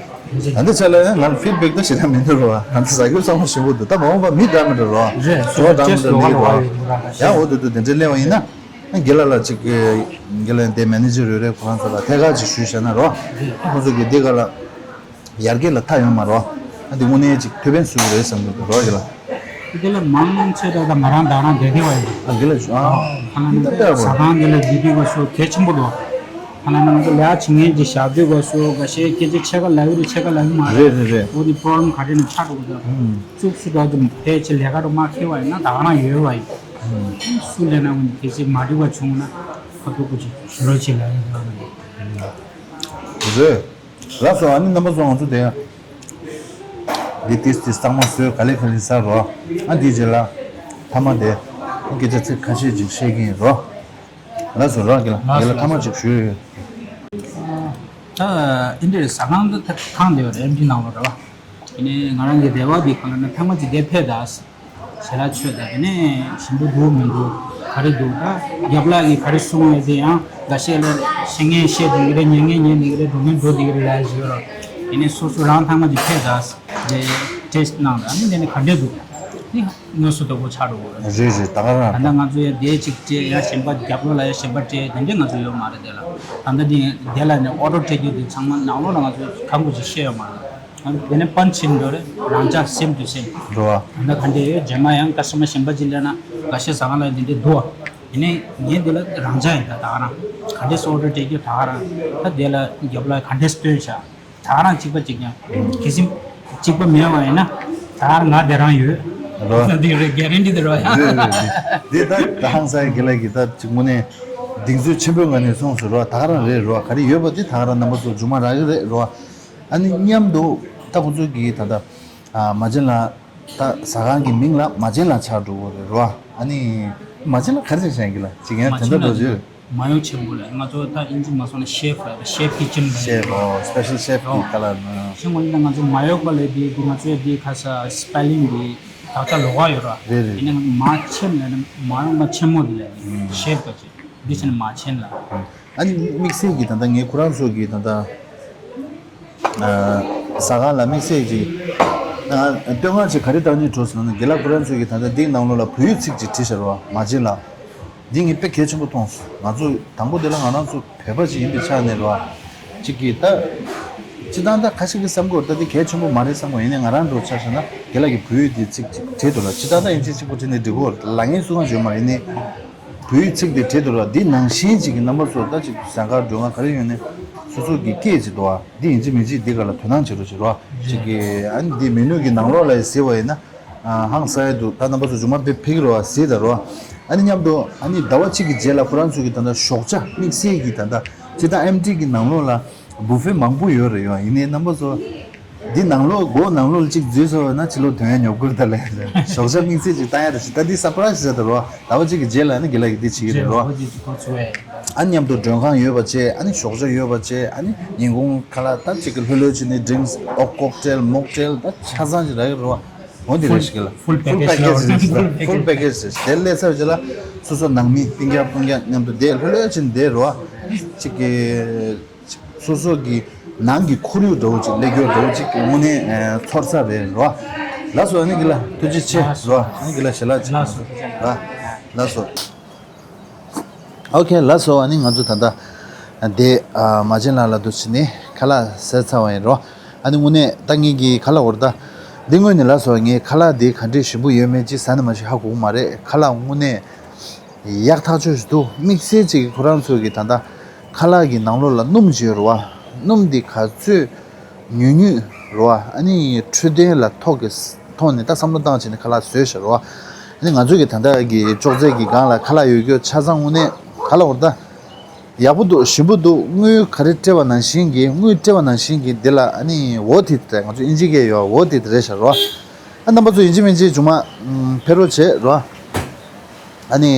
ད་འདི་ཆ་ལ་ཡང་ང་ལ་ཕིཌ་བེག་ད་ཞེ་དྲག་མི་འདུག་ར། ང་ཚོ་ཟ་རྒྱུ་ཚང་མ་ཞིམ་པོ་འདུག་ད་མ་འོངས་པ་མི་འདྲ་མི་འདྲ་ར། རེད། བཟོ་བ་འདྲ་མི་འདྲ་འདི་གི་ར། ཡང་འོ་དུ་དུ་དེ་འདྲའི་གླེང་བ་ཡིན་ན། རྒན་ལགས་ལ་ཅིག་རྒན་ལགས་དེ་མེ་ནེ་ཇར་རེ་རེ་ཁོ་རང་ཚོ་ལ་ཐད་ཀར་ཅིག་ཞུས་བྱས་ན་རོ། ཁོ་ཚོ་གི་འདི་ག་ལ། ཡར་རྒྱས་ལ་མཐའ་ཡོད་མ་རོ། ཨ་འདི་དངོས་གནས་ཅིག་ཐུགས་ཕན་གསོས་ཀྱི་རེད་བསམ་གྱི་འདུག་རོ་ཡ་ལ། དེ་ལ་མང་ཆེ་ད་ལྟ་ང་རང་ད་རང་བསྡད་བསྡད་པ་ཡིན། ཨ་འདི་ལ་ཞུ་ཨ། ཨ་ལ་ནི་ད་ལྟ་ཟ་ཁང་འདི་ལ་བསྡད་དུས་སྐབས་སུ་གལ་ཆེན་པོ་འདུག་ཨ་ལ་ནི་ང་ཚོ་ལས་ཀ་བྱེད་མཁན་གྱི་ཞབས་དུས་སྐབས་སུ་འགའ་ཤས་སྐད་ཆ་ཕྱེད་ཀ་ལབ་ཀྱི་རེད་ཕྱེད་ཀ་ལབ་ཀྱི་མ་རེད། རེད་རེད་རེད། འོ་དེ་པོ་རོ་བྷི་ལེམ་ག་རེ་ནས་ཆགས་འགྲོ་གི་འདུག་ཨུམ། ཙུག་སུ་འགྲོ་དུ་ཕལ་ཆེར་ལས་ཀ་རུ་མ་འཁེལ་བ་ཡིན་ན་ད་ག་རང་ཡོད་པ་ཡིན། ཨུམ། སུ་ལས་ན་འོན་གལ་སྲིད་མ་འགྲིག་པ་བྱུང་ན་ཁ་ཐུག་པོ་ཅིག་ཞུ་རོགས་བྱེད་ལབ་ཡིན་ཟེར་བ་ནི། རེད། ལགས་སོ། ཨ་ནི་རྣམ་པ་ཚོ་ང་ཚོ་དེ་འདི་ཏིས་ཏིས་གཙང་མ་བཟོས་ག་ལེ་ག་ལེ་ཟ་རོགས། ཨ་འདིའི་རྗེས་ལ་མཐའ་མ་དེ་སྐད་ཆ་ཚིག་ཁ་ཤས་ཅིག་བཤད་ཀྱི་ཡིན་རོགས། ལགས་སོ་རོགས་ཀྱི་ལ་ལགས་སོ་དེ་ལ་མཐའ་མ་ལགས་སོ། ཅིག་ཞུས་ཡོད། ད་འདི་འདྲའི་ཟ་ཁང་འདི་ཐང་འདི་བ་ཨེམ་ཐི་ནང་ལོགས་རེད་བ། དེ་ནས་ང་རང་གི་སྡེ་བ་འདི་གང་ལ་ན་མཐའ་མ་ཅིག་བསྡད་ཕེབས་ད། ཞལ་ལག་མཆོད་ད་དེ་ནས་ཞིམ་པོ་འདུག་མི་འདུག་ག་རེ་འདུག་ད་རྒྱབ་ལགས་ཀྱིས་ག་རེ་གསུང་ཡོད་དེ་ཡང་འགའ་ཤས་ལ་བཤད་མཁན་བཤད་བསྡད་ཀྱི་རེད། ཉན་མཁན་ཉན་བསྡད་ཀྱི་རེད། འགྲོ་མཁན་འགྲོ་བསྡད་ཀྱི་རེད་ལབ་ཡ་ཞིག་ཡོད་རེད། དེ་ནས་སོ་སོ་རང་ཚང་མ་གྱིས་ཕེབས་ད་དེ་ཊེ་སི་ཊི་གནང་ད་ཨ་ནི་དེ་ནས་ག་འདྲས་འདུག་ནི་དངོས་སུ་དོ་པོ་ཆགས་འགྲོ་གི་རེད། རེད་རེད། ད་ག་རང་ད་ལྟ་ང་ཚོ་ཡ་དེ་གཅིག་སྤྲད་ཡ་གཞན་པ་རྒྱབ་ལོགས་ལ་ཡ་གཞན་པ་སྤྲད་དེ་འདྲས་ང་ཚོ་ཡོད་མ་རེད། དེ་ལ་ད་ལྟ་དེ་དེ་ལ་ནས་ཨོ་ཌར་སྤྲད་རྒྱུ་དེ་ཚང་མ་ནང་ལོགས་ལ་ང་ཚོ་གང་དགོས་ཅིག་བཤད་ཡོད་མ་རེད། དེ་ནས་པན་ཆེན་འགྲོ་རེད། རང་འཇགས་སེམ་དུ་སེམ། འགྲོ་བ། ད་ག་འདྲས་ཡོད་རྗེས་མ་ཡང་ཀ་སི་ཊ་མར་གཞན་པ་ཅིག་སླེབས་ན་འགའ་ཤས་ཟ་ཁང་ལ་འདི་འདྲས་འདུག་ཡིན་ནའི་ངས་འདི་ལ་རང་འཇགས་ཡིན། ད་ད་ག་རང་ག་འདྲས་སོ་ཨོ་ཌར་སྤྲད་རྒྱུ་ད་ག་རང་ད་དེ་ལ་རྒྱབ་ལ་ག་འདྲས་སྟོན་བྱ་ད་ག་རང་གཅིག་པ་གཅིག་ཀྱང་གལ་སྲིད་གཅིག་པ་མེད་པ་ཡིན་ན་ད་ག་རང་ང་དེ་རང་ཡོད། འགྲོ་བ། ད་འདི་རེད་གེ་རན་ཊི་དེ་རོ་ཡ། རེད་རེད་རེད། འདི་ད་ད་ཧང་སང་གི་ལ་གི་ད་གཅིག་དངོས་གནས་གདེང་ཚོད་ཆེན་པོའི་ངང་ནས་སོང་ཟེར་རོ། ད་ག་རང་རེད་རོ། ག་རེ་ཡོད་པ་འདི་ད་ག་རང་རྣམ་པ་ཚོ་མཇུག་མ་རག་གི་རེད་རོ། ཨ་ནི་མཉམ་དུ་ད་ཁོ་ཚོ་གིས་ད་ལྟ་ཨ་མ་ཆེན་ལགས་ད་ཟ་ཁང་གི་མིང་ལ་མ་ཆེན་ལགས་ཆགས་འགྲོ་གི་རེད་རོ། ཨ་ནི་མ་ཆེན་ལགས་ག་རེ་བྱས་ཀྱི་ལ་ཅིག་ཡང་དེ་འདྲ་འགྲོ་རྒྱུ་མ་གཡོག་ཆེན་པོ་ལ་ང་ཚོ་ད་ཨིན་ཇི་མ་སོང་ན་ཤེ་ཕི་ལ་ཤེ་ཕི་ཀི་ཅན་ལ་ཤེ་ཕི་ཨོ་སི་པེ་ཤལ་ཤེ་ཕི་གི་ཁ་ལ་ན་ཤེ་ངོ་ནི་ང་ཚོ་མ་གཡོག་པ་ལས་དེ་དེ་ང་ཚོའི་དེ་ཁ་ས་སི་པེ་ལིང་དེ་ད་ལྟ་ལོགས་ཀ་ཡོད་ར་རེད་རེད། ཡིན་ནའང་མ་ཆེན་ལ་ནི་མ་གཡོག་པ་ཆེན་མོ་དེ་ལ་ཤེ་ཕི་ཅན་འདི་ཆེན་མ་ཆེན་ལ། ཨ་ནི་དམིགས་བསལ་གྱི་ད་ལྟ་ངས་ཁོ་རང་ཚོ་གི་ད་ལྟ་ཟ་ཁང་ལ་དམིགས་བསལ་གྱི་ང་སྟོན་ཁ་ཅིག་ག་རེ་བཏང་ནི་འགྲོ་ཟེར་ན་དགེ་ལགས་ཁོ་རང་ཚོ་གི་ད་ལྟ་འདིའི་ནང་ལོགས་ལ་བོད་ཡིག་ཚིག་ཅིག་བྲིས་བཞག་རོགས་མ་བྱེད་ལ། འདི་ངས་དཔེ་གལ་ཆེན་པོ་མཐོང་སོང་། ང་ཚོ་དང་པོ་དེ་ལ་ང་རང་ཚོ་བོད་པ་ཅིག་ཡིན་པའི་ཆ་ནས་རོགས་ཅིག་གིས་ད་སྤྱི་བཏང་ད་ཁ་ཤས་ཀྱི་བསམ་གྱི་ཡོད་ད་འདི་གལ་ཆེན་པོ་མ་རེད་བསམ་གྱི་ཡོད། ཡིན་ནའི་ང་རང་འགྲོ་ཆ་བཞག་ན་དགེ་ལགས་ཀྱིས་བོད་ཡིག་འདི་ཚིག་ཅིག་བྲིས་འདུག་ལ་སྤྱི་བཏང་ད་ཡིན་ཅིག་གཅིག་པོ་བྲིས་ནས་འགྲིག་གི་ཡོད་རེད་ལ་ངས་སུ་གང་བརྗོད་མ་རེད། ཡིན་ནའི་བོད་ཡིག་ཚིག་དེ་བྲིས་འདུག་ལ་འདི་ནང་བཞིན་ཅིག་གི་རྣམ་པ་ཚོ་ད་ཅིག་ཟ་ཁང་མགྲོན་ཁང་ག་རེ་ཡོད་ནའི་སོ་སོ་གི་སྐད་ཅིག་འདུག་ཨ། འདི་ཡིན་གཅིག་མིན་གཅིག་འདི་ག་ལ་དོ་སྣང་བྱེད་རོགས་བྱེད་རོགས་ཅིག་གི་ཨ་ནི་འདི་མི་ནུས་ཀྱི་ནང་ལོགས་ལ་ཟེར་བ་ཡིན་ན་ཨ་ཧང་སང་ཡ་འདུག་ད་རྣམ་པ་ཚོ་མཇུག་མ་དཔེ་ཕེབས་ཀྱི་རེད་བ་ཟེར་ད་རོགས། ཨ་ནི་མཉམ་དུ་ཨ་ནི་ཟླ་བ་གཅིག་གི་རྗེས་ལ་ཁོ་རང་ཚོ་གི་ད་ལྟ་ཞོགས་ཇ་དམིགས་བསལ་གྱི་ད་ལྟ་སྤྱི་བཏང་ཨེམ་ཊི་གི་ནང་ལོགས་ལ་བུ་ཕེ་མང་པོ་ཡོད་རེད་ཡོད། ཡིན་ནའི་རྣམ་པ་ཚོ་འདི་ནང་ལོགས་སྒོ་ནང་ལོགས་ལ་གཅིག་འཛུལ་སོང་བ་ན་ཕྱི་ལོགས་ཐོན་ཡ་ཉོབ་ཀྱི་རེད་ད་ལས། ཞོགས་ཇ་དམིགས་བསལ་ཅིག་བཏང་ཡ་རེད་ཞེས་ད་འདི་སར་པ་ར་ཡིས་ཟེར་ད་རོགས། ཟླ་བ་གཅིག་གི་རྗེས་ལ་ནི་དགེ་ལགས་ཀྱིས་འདི་བྱེད་ཀྱི་རེད་རོགས། ཨ་ནི་མཉམ་དུ་མགྲོན་ཁང་ཡོད་པ་བྱས། ཨ་ནི་ཞོགས་ཇ་ཡོད་པ་བྱས། ཨ་ནི་ཉིན་གུང་ཁ་ལག་ད་ཅིག་གི་ལྷོད་ལྷོད་བྱས་ནས་ཌི་རིང་སི་ཨོ་ཀོག་ཊེལ་མོག་ཊེལ་ད་ཆ་ཚང་ཅིག་རག་གི་རེད་བ། འོ་འདི་རེད་ཤག་གི་ལ་ཕུལ་པེ་ཀེ་ཇི་རེད་བ། ཕུལ་པེ་ཀེ་ཇི་རེད། དེ་སླེབས་ཚར་རྗེས་ལ་སོ་སོ་ནང་མི་སྤུན་ཀྱག་སྤུན་ཀྱག་མཉམ་དུ་བསྡད་ལྷོད་ལྷོད་བྱས་ནས་བསྡད་རེད་བ། ཅིག་གི་སོ་སོ་གི་ནང་གི་ཁོར་ཡུག་འདྲ་བོ་ཅིག་སླེབས་རྒྱུ་འདྲ་བོ་ཅིག་དངོས་གནས་ཚོར་ས་རེད་རོ། ལགས་སོ་ཨ་ནི་གི་ལ་ཐུགས་རྗེ་ཆེ་རོ། ཨ་ནི་གི་ལ་ཞལ་ལག་ཅིག་ལགས་སོ། ལགས་སོ། ཨོ་ཁེ་ལགས་སོ། ཨ་ནི་ང་ཚོ་ད་ལྟ་དེ་མ་བྱན་ལགས་ལ་འདུག་བྱས་ནས་ཁ་ལག་ཟས་ཚར་བ་ཡིན་རོ། ཨ་ནི་དངོས་གནས་ད་ངེད་ཀྱི་ཁ་ལག་འོར་ད་འདི་དངོས་གནས་ལགས་སོ་ངའི་ཁ་ལག་འདི་ག་འདྲས་ཞིམ་པོ་ཡོད་མེད་ཅིག་ཟ་ནས་མ་ཤེས་ཧ་གོ་གི་མ་རེད། ཁ་ལག་དངོས་གནས་ཡག་ཐག་ཆོད་ཞིག་འདུག་དམིགས་བསལ་ཅིག་ཁོ་རང་ཚོ་གི་ད་ལྟ་ཁ་ལག་གི་ནང་ལོགས་ལ་སྣུམ་ཅིག་ཡོད་རེད་བ། སྣུམ་འདི་ག་ཚོད་ཉུང་ཉུང་རེད་བ། ཨ་ནི་འཕྲོད་བསྟེན་ལ་ཐོག་གི་ཐོག་ནས་ད་བསམ་བློ་བཏང་བྱས་ནས་ཁ་ལག་བཟོས་ཤག་རེད་བ། ཨ་ནི་ང་ཚོ་གི་ད་ལྟ་གི་ཅོག་ཙེ་གི་སྒང་ལ་ཁ་ལག་ཡོད་རྒྱུ་ཆ་ཚང་དངོས་གནས་ཁ་ལག་འོ་ད་ཡག་པོ་འདུག་ཞིམ་པོ་འདུག་དངུལ་ག་རེ་སྤྲད་པ་ནང་བཞིན་གྱི་དངུལ་སྤྲད་པ་ནང་བཞིན་གྱི་འདི་ལ་ཨ་ནི་ཝོར་ཐི་ཊི་ང་ཚོ་ཨིན་ཇི་སྐད་ཡོད་ཝོར་ཐི་ཊི་རེད་ཤག་རེད་བ། ཨ་རྣམ་པ་ཚོ་ཡིན་གཅིག་མིན་གཅིག་མཇུག་མ་ཕེབས་རོགས་བྱེད་རོགས། ཨ་ནི་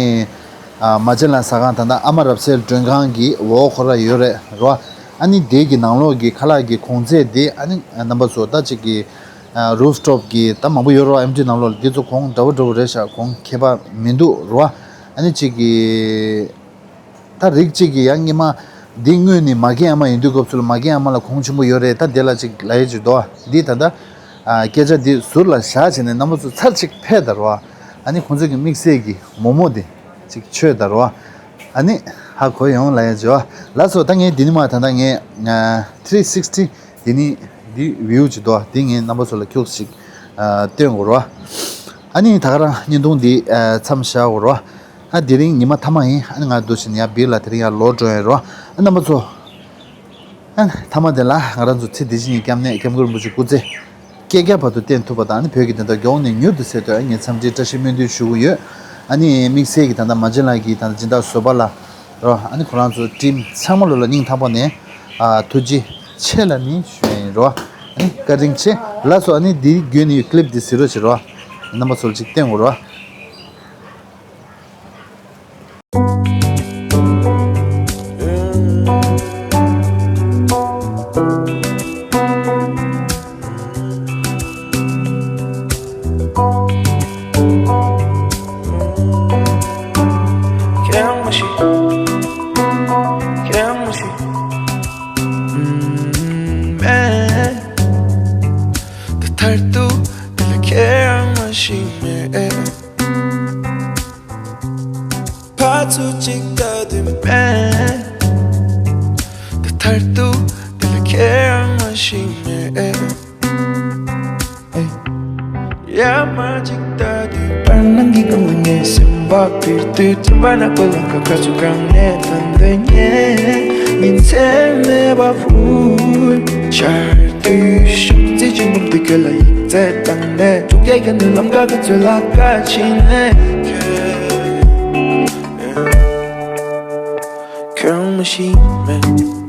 ཨ་མ་བྱན་ལགས་ཟ་ཁང་ད་ལྟ་ཨ་མ་རབ་གསལ་མགྲོན་ཁང་གི་འོག་ཁོ་ར་ཡོད་རེད་རོ། ཨ་ནི་དེ་གི་ནང་ལོགས་ཀྱི་ཁ་ལག་གི་གོང་ཚད་དེ་ཨ་ནི་རྣམ་པ་ཚོ་ད་ཅིག་གི་རུབ་ཊོབ་ཀྱི་ད་མང་པོ་ཡོད་རོ། ཨེམ་ཊི་ནང་ལོགས་ལ་དེ་ཚོ་གོང་འདྲ་བོ་འདྲ་བོ་རེད་ཤག་གོང་ཁེ་པ་མི་འདུག་རོ། ཨ་ནི་ཅིག་གི་ད་རིགས་གཅིག་གིས་ཡང་སྔོན་མ་འདི་སྔོན་ནས་མ་རྒན་ཨ་མ་ཡིན་དུས་སྐབས་སུ་ལ་མ་རྒན་ཨ་མ་ལ་གོང་ཆེན་པོ་ཡོད་རེད། ད་དེ་ལ་ཅིག་ལབ་ཡས་ཅིག་འདུག་ཨ། འདི་ད་ལྟ་ཨ་སྐད་ཆ་འདི་ཟུར་ལ་བཞག་བྱས་ནས་རྣམ་པ་ཚོ་ཚར་གཅིག་ཕེབས་ད་རོགས་ཨ། ཨ་ནི་ཁོང་ཚོ་གི་དམིགས་བསལ་གྱི་མོག་མོག་འདི་ཅིག་མཆོད་ད་རོགས་ཨ། ཨ་ནི་ཧ་གོ་ཡོང་ལབ་ཡས་ཅིག་ཨ། ལགས་སོ། ད་ངས་འདི་ནི་མ་ད་ལྟ་ངས་ཐི་རི་སིག་སི་ཊི་འདི་ནི་འདི་བིའུ་ཅིག་འདུག་ཨ། འདི་ངས་རྣམ་པ་ཚོ་ལ་ཁྱུག་ཅིག་ཨ་སྟོན་དགོས་རོགས་ཨ། ཨ་ནི་ད་ག་རང་བརྙན་ཐུང་འདི་ཨ་མཚམས་བཞག་དགོས་རོ། ཨ་དེ་རིང་ཉི་མ་མཐའ་མ་ཡིན། ཨ་ནི་ང་འདུག་བྱས་ནས་ཡར་སྦིར་ལ་དེ་རིང་ཡར་ལོག་འགྲོ་ཡིན་རོ། ཨ་རྣམ་པ་ཚོ། ཨ་མཐའ་མ་དེ་ལ་ང་རང་ཚོ་ཚེ་འདི་ཕྱི་གཉིས་སྐྱབས་གནས་སྐྱབས་མགོན་རིན་པོ་ཆེ་སྐུ་ཚེ་བསྐལ་བརྒྱ་བར་དུ་བརྟན་ཐུབ་པ་དང་། ཨ་ནི་བོད་ཀྱི་བདེན་མཐའ་མགྱོགས་ནས་མྱུར་དུ་གསལ་ཐུབ། ཨ་ངས་འཚམས་འདྲིའི་བཀྲ་ཤིས་སྨོན་འདུན་ཞུ་གི་ཡོད། ཨ་ནི་དམིགས་བསལ་གྱི་ད་ལྟ་མ་བྱན་ལགས་ཀྱི་ད་ལྟ་སྦྱིན་བདག་བཟོད་པ་ལགས་རོ། ཨ་ནི་ཁོ་རང་ཚོ་ཊིམ་ཚང་མ་ལོ་ལ་སྙིང་ཐག་པ་ནས་ཨ་ཐུགས་རྗེ་ཆེ་ལབ་ནས་ཞུ་ཡ་ཡིན་རོ། ཨ་ནི་བཀའ་དྲིན་ཆེ་ལགས་སོ། ཨ་ནི་འདི་བརྒྱུད་ནས་ཀི་ལིབ་འདི་གཟིགས་རོགས་བྱེད་རོ། རྣམ་པ་ཚོར་ཅིག་བསྟན་དགོས་རོ། ཕར་ཚུར་གཅིག་ལྟ་དུས་མེད། ད་མཐར་ཐུག་འདི་ལ་ཁྱེད་རང་མ་ཤེས་མེད། ཡ་མ་གཅིག་ལྟ་དུས་བར་སྣང་གི་སྒང་ལ་ངའི་སེམས་པ་འཕེར་དུས། དྲན་པ་ནག་པོ་ལམ་ཁ་ཁ་ཚུར་གང་ནས་ད་འདོད་ཉེན་ཉིན་མཚན་མེད་པ་ཕུལ་ཆར། དུས་ཤུགས་རྩེ་གཅིག་འབུམ་དུ་སྐྱོད་ལ་ཡིག་ཚད་བཏང་ནས། དྲུག་བརྒྱ་གྱ་ནས་ལམ་ཁ་ག་ཚོད་ལ་ཁ་ཕྱིན་ནས། ཁྱོད་མ་ཤེས་མེད།